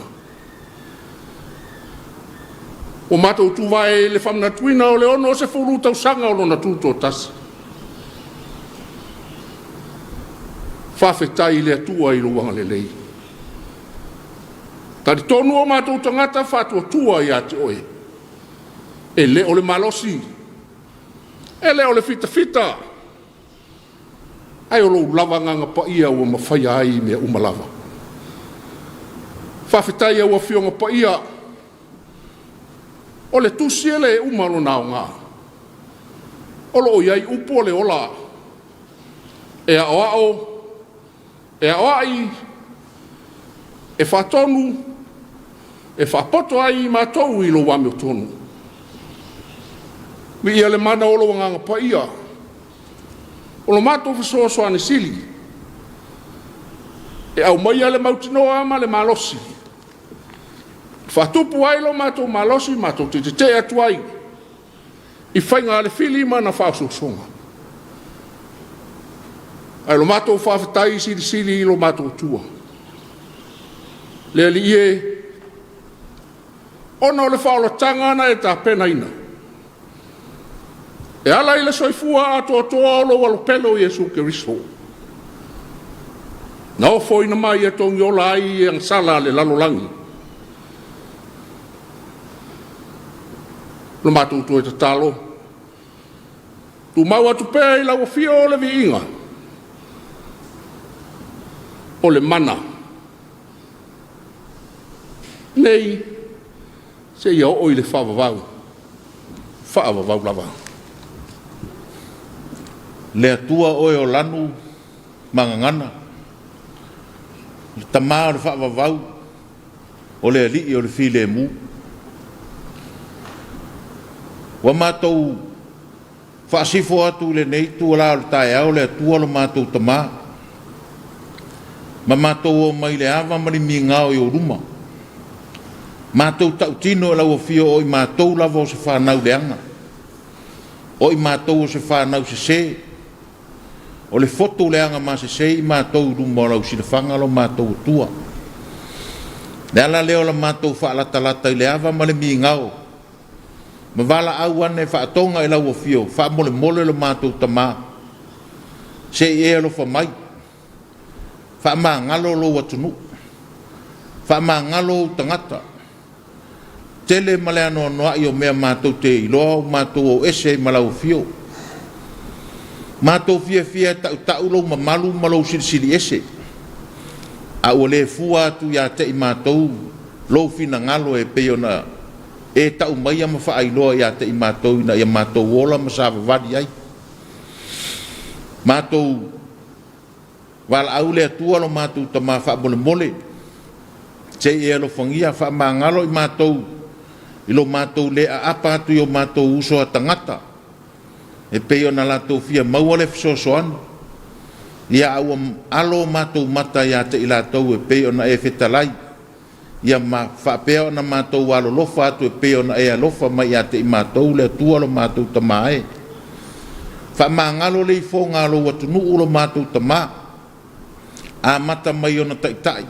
ua matou tuvae i le faamanatuina o le 60 tausaga o lona tutoatasi. Faafetai i le Atua i lou agalelei. Talitonu o matou tagata faatuatua ia te oe, e le o le malosi, e le o le fitafita, ae o lou lava Agaga Paia ua mafaia ai mea uma lava. Faafetai i au Afioga Paia, o le tusi e le uma lona aoga, o lo o i ai upu o le ola, e aoao, e aoai, e faatonu, e faapoto ai i matou i lou amiotonu. Viia le mana o lou Agaga Paia, o lo matou fesoasoani sili, e aumaia le mautinoa ma le malosi, e faatupu ai lo matou malosi matou te tetee atu ai i faiga a le fili ma ana faaosoosoga. Ae o lo matou faafetai silisili i lo matou Atua. Le Alii e, ona o le faaolataga na e tapenaina, e ala i le soifua atoatoa o lou alopele o Iesu Keriso, na ofoina mai e togiola ai e agasala a le lalolagi. Lo matou toe tatalo, tumau atu pea i lau afio o le viiga, o le mana, nei seia oo i le faavavau, faavavau lava.
Le Atua oe o lanu ma gagana, le Tama o le faavavau, o le Alii o le filemu. Ua matou faasifo atu i lenei tualā o le taeao le Atua lo matou Tama, ma matou o mai le ava ma le migao i ou luma. Matou tautino e lau afio o i matou lava o se fanau leaga, o i matou o se fanau sesē, o le fotu leaga masese i matou i luma o lau silafaga lo matou Atua. Le ala lea o la matou faalatalata i le ava ma le migao, ma valaau ane faatoga i lau afio, faamolemole lo matou Tama, se i e alofa mai, faamagalo lou atunuu, faamagalo ou tagata, tele ma le anoanoai o mea matou te iloa o matou o ese ai ma lau afio. Matou fiafia e tautau lou mamalu ma lou silisili ese, a ua le fua atu ia te i matou lou finagalo e pei ona e tau maia ma faailoa ia te i matou ina ia matou ola ma savavali ai. Matou valaau le Atua lo matou Tama faamolemole, se i e alofagia faamagalo i matou i lo matou le aapa atu i o matou uso a tagata e pei ona latou fia maua le fesoasoani, ia a ua alo o matou mata ia te i latou e pei ona e fetalai, ia ma faapea ona matou alolofa atu e pei ona e alofa mai ia te i matou le Atua lo matou Tamā e. Faamagalo le ifoga a lou atunuu lo matou Tamā, amata mai ona taitai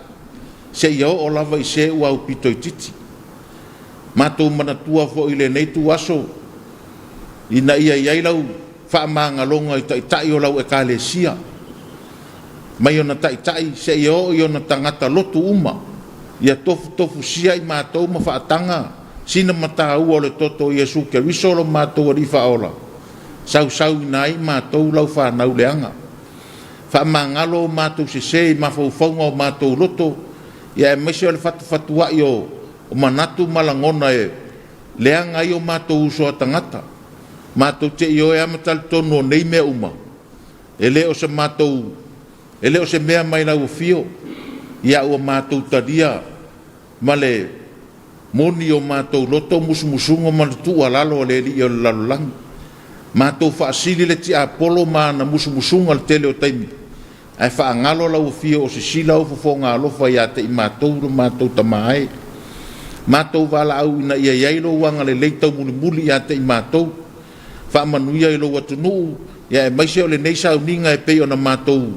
seia oo lava i se ua aupito itiiti. Matou manatua foi i lenei ituaso ina ia i ai lau faamagaloga i taitai o lau Ekalesia, mai ona taitai seia oo i ona tagata lotu uma, ia tofutofusia i matou ma faataga sina mataua o le toto o Iesu Keriso lo matou Alii Faaola, sausauina ai matou lau fanau leaga. Faamagalo o matou sese i mafaufauga o matou loto, ia aemaise o le fatufatuai o manatu ma lagona e leaga ai o matou uso a tagata. Matou te ioe lava ma talitonu o nei mea uma, e le o se matou, e le o se mea mai lau afio, ia ua matou talia ma le moni o matou loto musumusuga ma le tuualalo a le alii o le lalolagi. Matou faasili le tiapolo ma ana musumusuga i le tele o taimi, ae faagalo lau afio o sisila ou fofoga alofa ia te i matou lo matou Tamā e. Matou valaau ina ia i ai lou agalelei taumulimuli ia te i matou, faamanuia i lou atunuu, ia aemaise o lenei sauniga e pei ona matou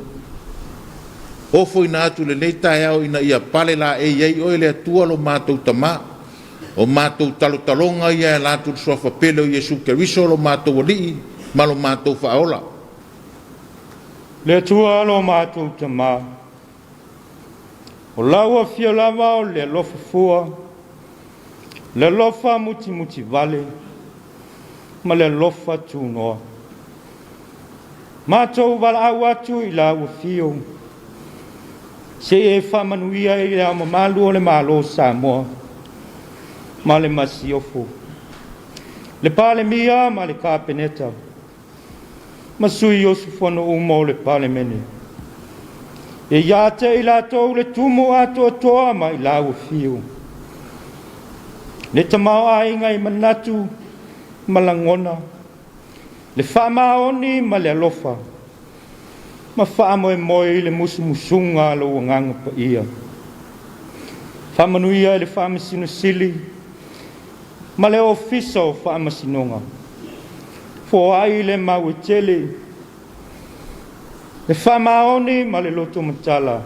ofoina atu i lenei taeao ina ia pale laei ai oe le Atua lo matou Tamā. O matou talotaloga ia e ala atu i le suafa pele o Iesu Keriso lo matou Alii ma lo matou Faaola.
Le Atua lo matou Tamā, o lau afio lava o le alofa fua, le alofa mutimutivale, ma le alofa tunoa. Matou valaau atu i lau afio, se i e faamanuia i le Ao Mamalu o le Malo o Samoa ma le Masiofo, le Palemia ma le Kapeneta, ma sui usufono uma o le Palemene. E ia te i latou le tumu atoatoa mai lau afio, le tamaoaiga i manatu ma lagona, le faamaoni ma le alofa, ma faamoemoe i le musumusuga a lou Agaga Paia. Faamanuia i le Faamasino Sili ma le Ofisa o Faamasinoga, foai le mau e tele, le faamaoni ma le loto matala,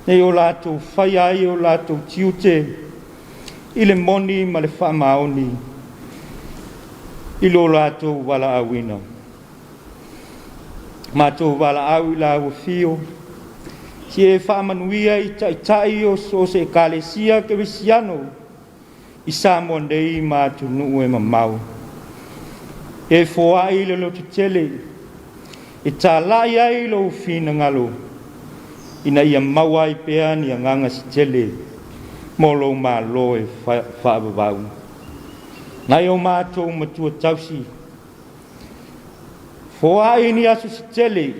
nei o latou faia ai o latou tiute i le moni ma le faamaoni i lo latou valaauina. Matou valaau i lau afio, se e faamanuia i taitai o so o se Ekalesia Kerisiano i Samoa nei ma atunuu e mamao. E foai le lototele, e talai ai lou finagalo, ina ia maua ai pea ni agaga se tele mo lou Malo e faavavau. Nai o matou matua tausi, foai ni aso se tele,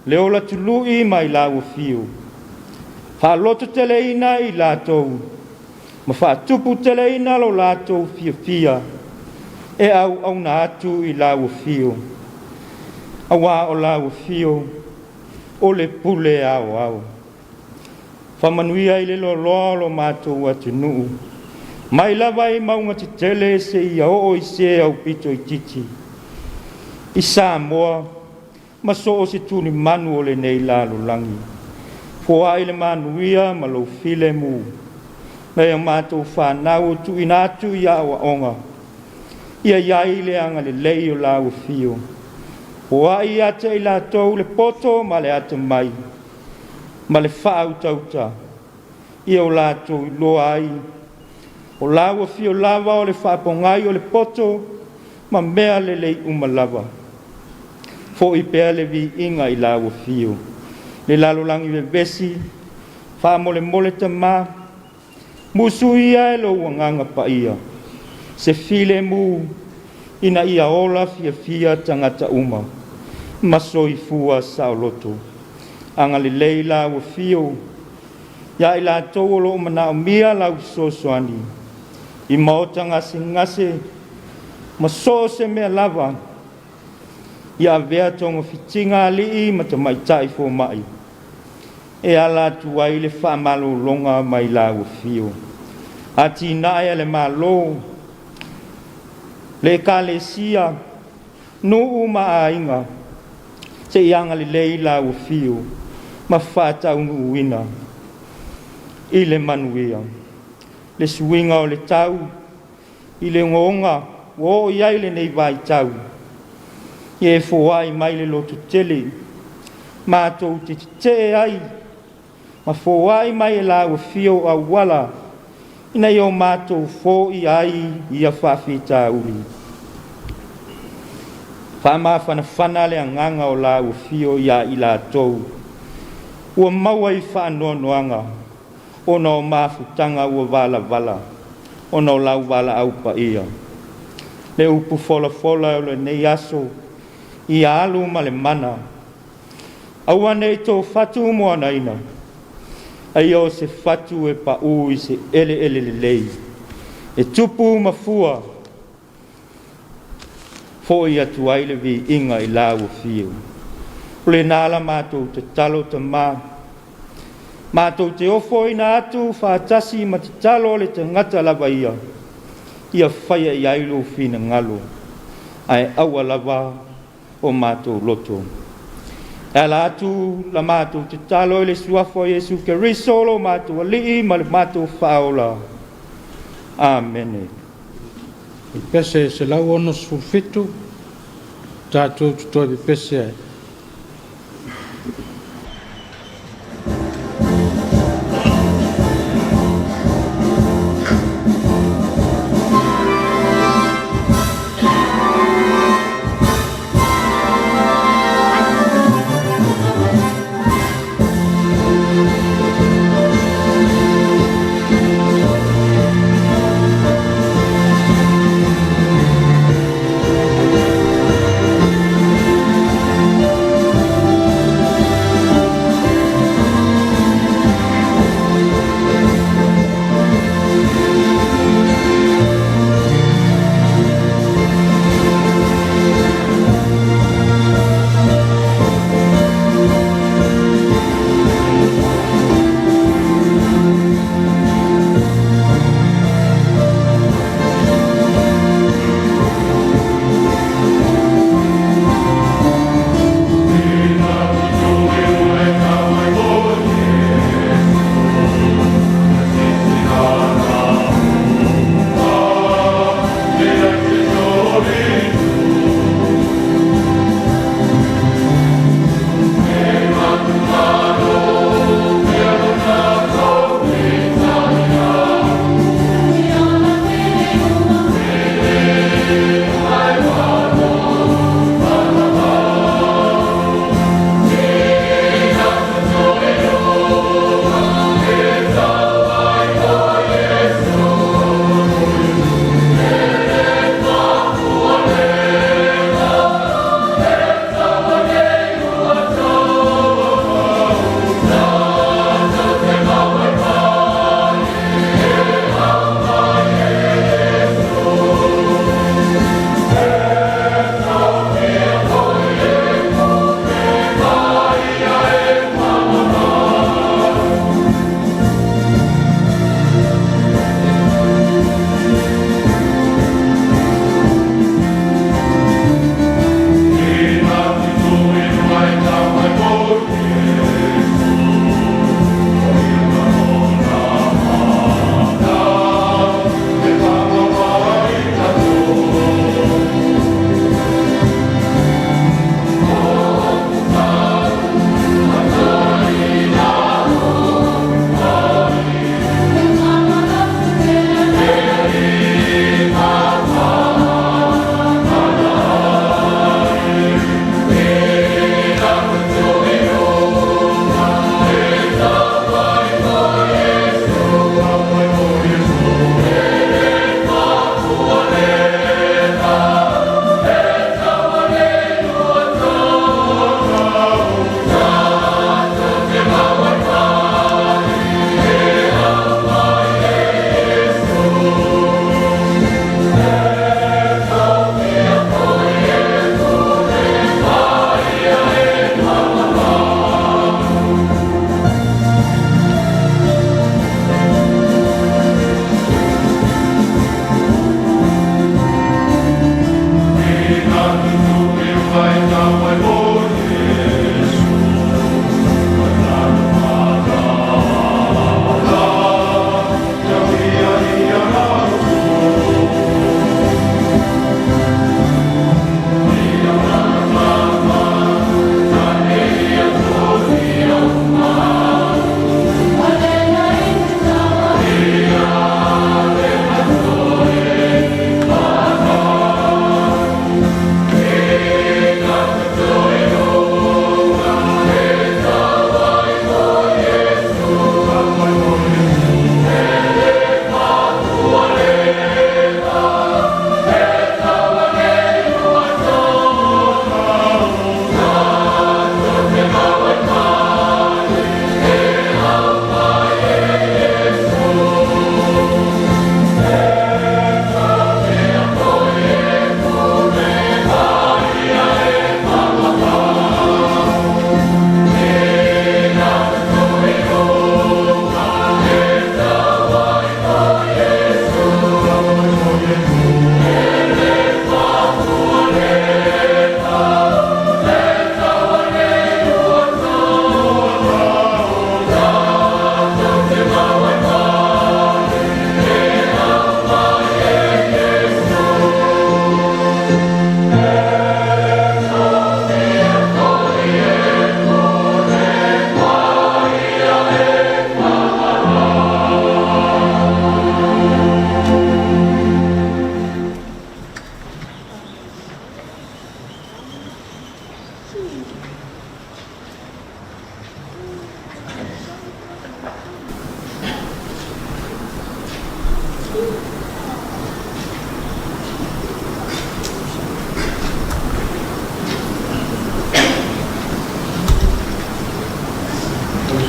le ola tului mai lau afio, faalototeleina i latou, ma faatuputeleina lo latou fiafia e auauna atu i lau afio, auā o lau afio o le pule aoao. Faamanuia i le loaloa o lo matou atunuu, mai lava i mauga tetele seia oo i se aupito itiiti, i Samoa ma so o se tulimanu o lenei lalolagi. Foai le manuia ma lou filemu, nai a matou fanau o tuuina atu i aoaoga, ia i ai le agalelei o lau afio. Foai ia te i latou le poto ma le atamai, ma le faautauta, ia o latou iloa ai o lau afio lava o le faapogai o le poto ma mea lelei uma lava. Foi pea le viiga i lau afio. Le lalolagi vevesi, faamolemole Tamā, musuia e lou Agaga Paia se filemu ina ia ola fiafia tagata uma ma soifua saoloto. Agalelei lau afio ia i latou o lo o manaomia lau fesoasoani.
I maota gasegase ma so o se mea lava, ia avea togafitiga a alii ma tamaitai foma'i e ala atu ai le faamalologa mai lau Afio. Atinae a le Malo, le Ekalesia, nuu ma aiga, se i agalelei lau Afio ma faataunuuina i le manuia. Le suiga o le tau i le ogaoga ua oo i ai lenei vaitau, ia e foai mai le lototele, matou te tetee ai ma foai mai e lau Afio auala ina ia o matou foia ai ia faafitauli. Faamafanafana le agaga o lau Afio ia i latou ua maua i faanoanoaga ona o mafutaga ua valavala ona o lau valaau paia. Le upu folafola o lenei aso, ia alu ma le mana, aua ne i to fatu moanaina, a ia o se fatu e pau i se eleele lelei, e tupu ma fua, foi atu ai le viiga i lau Afio. O lena la matou tatalo Tama, matou te ofoina atu faatasi ma tatalo a le tagata lava ia, ia faia i ai lou finagalo, ae aua lava o matou loto. E ala atu la matou tatalo i le Suafa o Iesu Keriso lo matou Alii ma le matou Faaola. Amene.
Pese 167, tatou te toe pepese ai.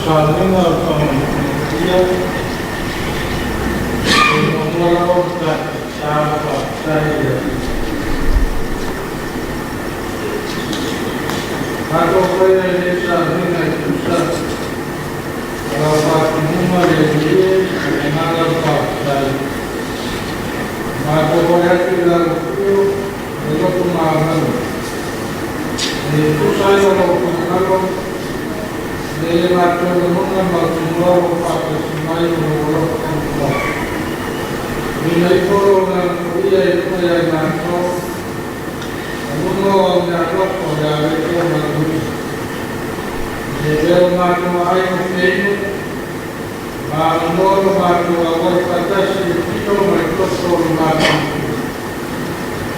Sauniga o le Faamanuiaga, e muamua lava ona tatou tatalo faafetai i le Atua. Matou faia lenei sauniga e tusa ma lau faatonuga le Alii ma le agaga o le faafetai. Ua matou fai atu i lau afio ma le loto maualalo, ina ia tusa ai ma lou finagalo, ina ia matou lagona mautinoa lou faatasi mai ma lou alofa taunoa. Tuuina ifo lou Agaga Paia i luga ia i matou, ma luga o au meaalofa o le a le tuumauina, ina ia avea lo matou aai ma feinu, ma aganoa lo matou auai faatasi i le tino ma le toto o lo matou Matua.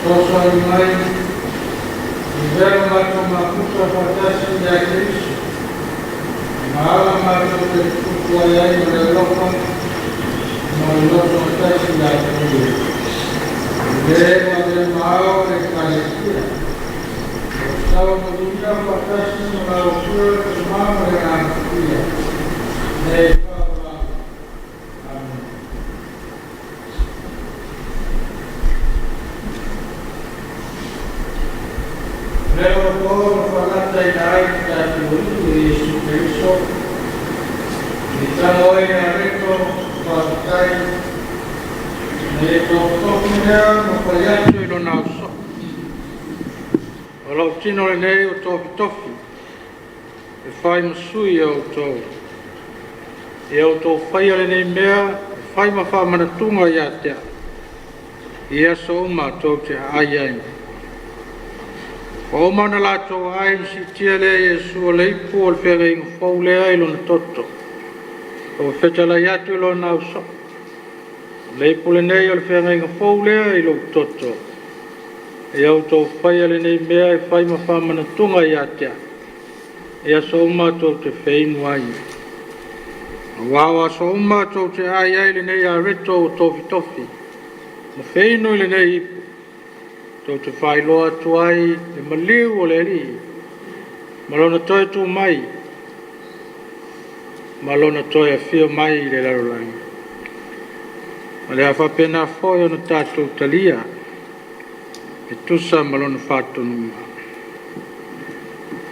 Fesoasoani mai, ia avea lo matou mafuta faatasi ia Keriso, ma ala matou te tutupu ai ma le alofa ma le loto tasi ia te Ia. O le ua avea ma ao o le Ekalesia, o lo o tatau ona viia faatasi ma lau Afio le Tamā ma le Agaga Paia, nei faavavau. Amene. O lea ua po na faalataina ai lo tatou Alii o Iesu Keriso, e tago ai le areto faafetai, ina ia tofitofi lea ma fai atu i lona ausoo, “O lou tino lenei ua tofitofi e fai ma sui o outou. Ia outou faia lenei mea e fai ma faamanatuga ia te a'u, i aso uma tou te aai ai.” Ua uma ona latou aai, ona siitia lea e Iesu o le ipu o le feagaiga fou lea i lona toto, ua fetalai atu i lona ausoo, “O le ipu lenei o le feagaiga fou lea i lou toto. Ia outou faia lenei mea e fai ma faamanatuga ia te a'u, i aso uma tou te feinu ai. Aua o aso uma tou te aai ai i lenei areto ua tofitofi, ma feinu i lenei ipu, tou te faailoa atu ai le maliu o le Alii ma lona toe tu mai ma lona toe afio mai i le lalolagi. O le a faapena foi ona tatou talia e tusa ma lona faatonuga.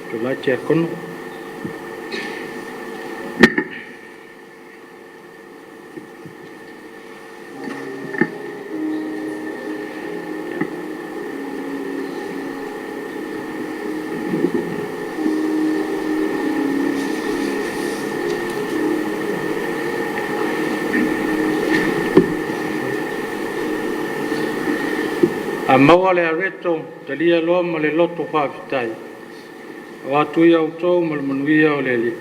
Tulai Tiakono. A maua le areto, talia loa ma le loto faafetai. O atu ia outou ma le manuia o le Alii.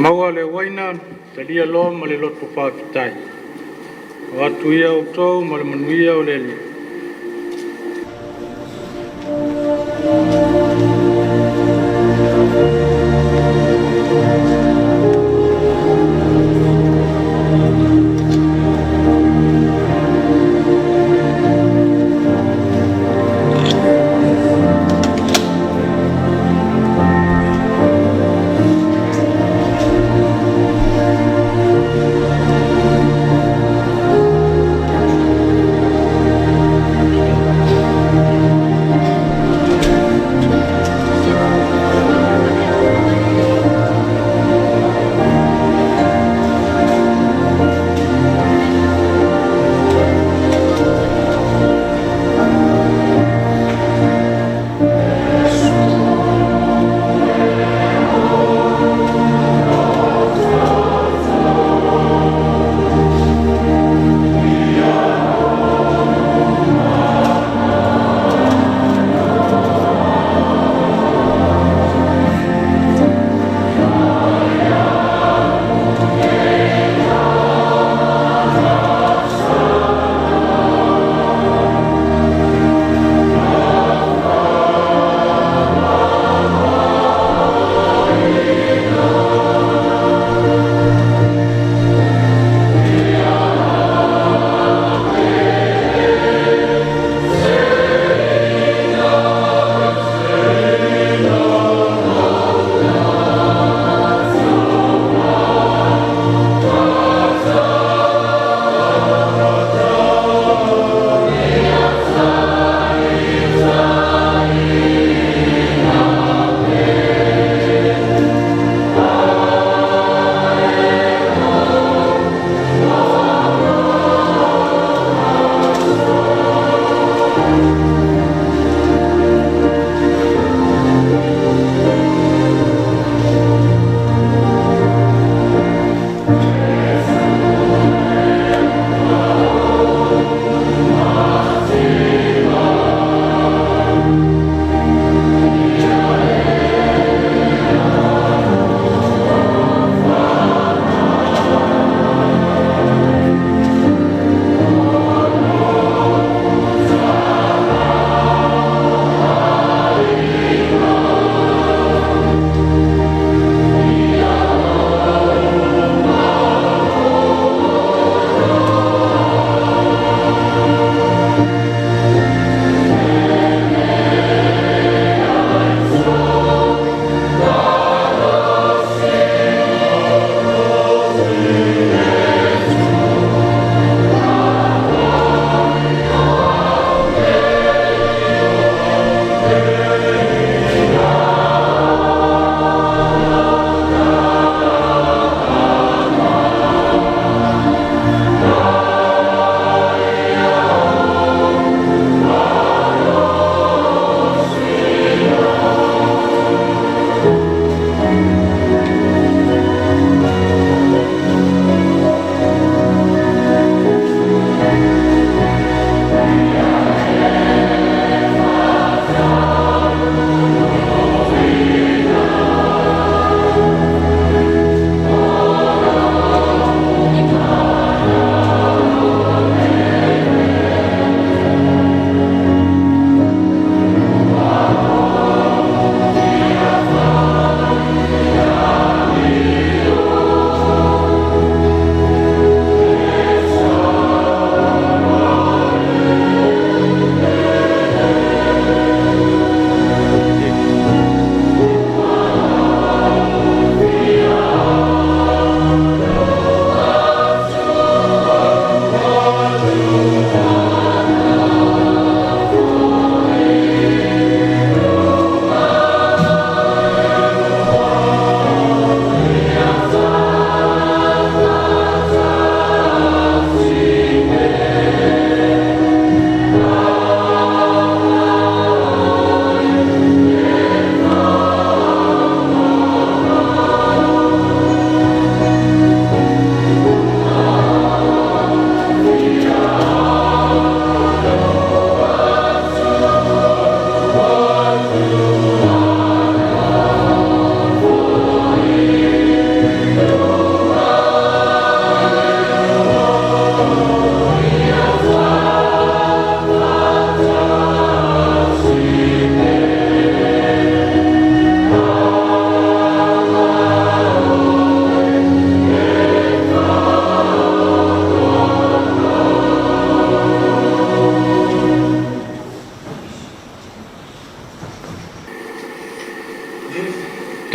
Maua le uaina, talia loa ma le loto faafetai. O atu ia outou ma le manuia o le Alii.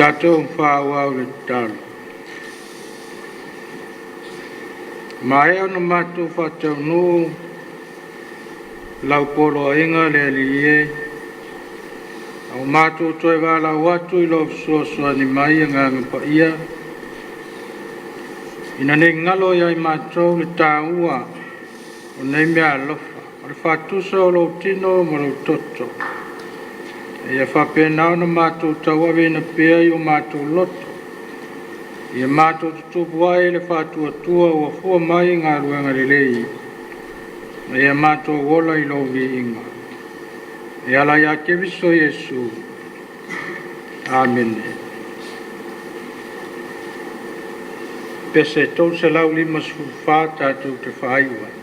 Tatou faaauau le tatalo. Maea ona matou faataunuu lau poloaiga le Alii e, a ua matou toe valaau atu i lou fesoasoani mai Agaga Paia, ina nei galo ia i matou le taua o nei meaalofa, o le faatusa o lou tino ma lou toto, ia faapena ona matou tauaveina pea i o matou loto, ia matou tutupu ai le faatuatua ua fua mai i galuega lelei, ma ia matou ola i lou viiga. E ala ia Keriso Iesu. Amene. Pese 354 tatou te faaiu ai.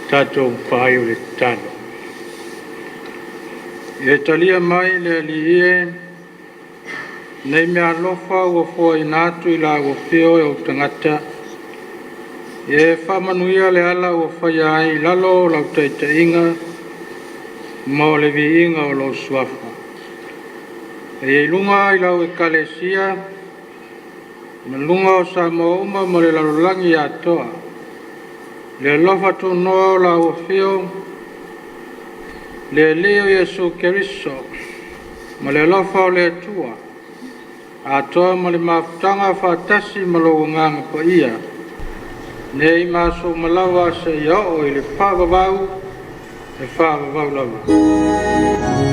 Tatou faaiu le tatalo. Ia talia mai le Alii e nei meaalofa ua foaina atu i lau afio e ou tagata, ia e faamanuia le ala ua faia ai i lalo o lau taitaiga ma o le viiga o lou suafa. E i luga i lau ekalesia, ma luga o Samoa uma ma le lalolagi atoa, le alofa tunoa o lau afio, le Alii o Iesu Keriso, ma le alofa o le Atua, atoa ma le mafutaga faatasi ma lou agaga paia, nei ma aso uma lava seia oo i le faavavau, e faavavau lava.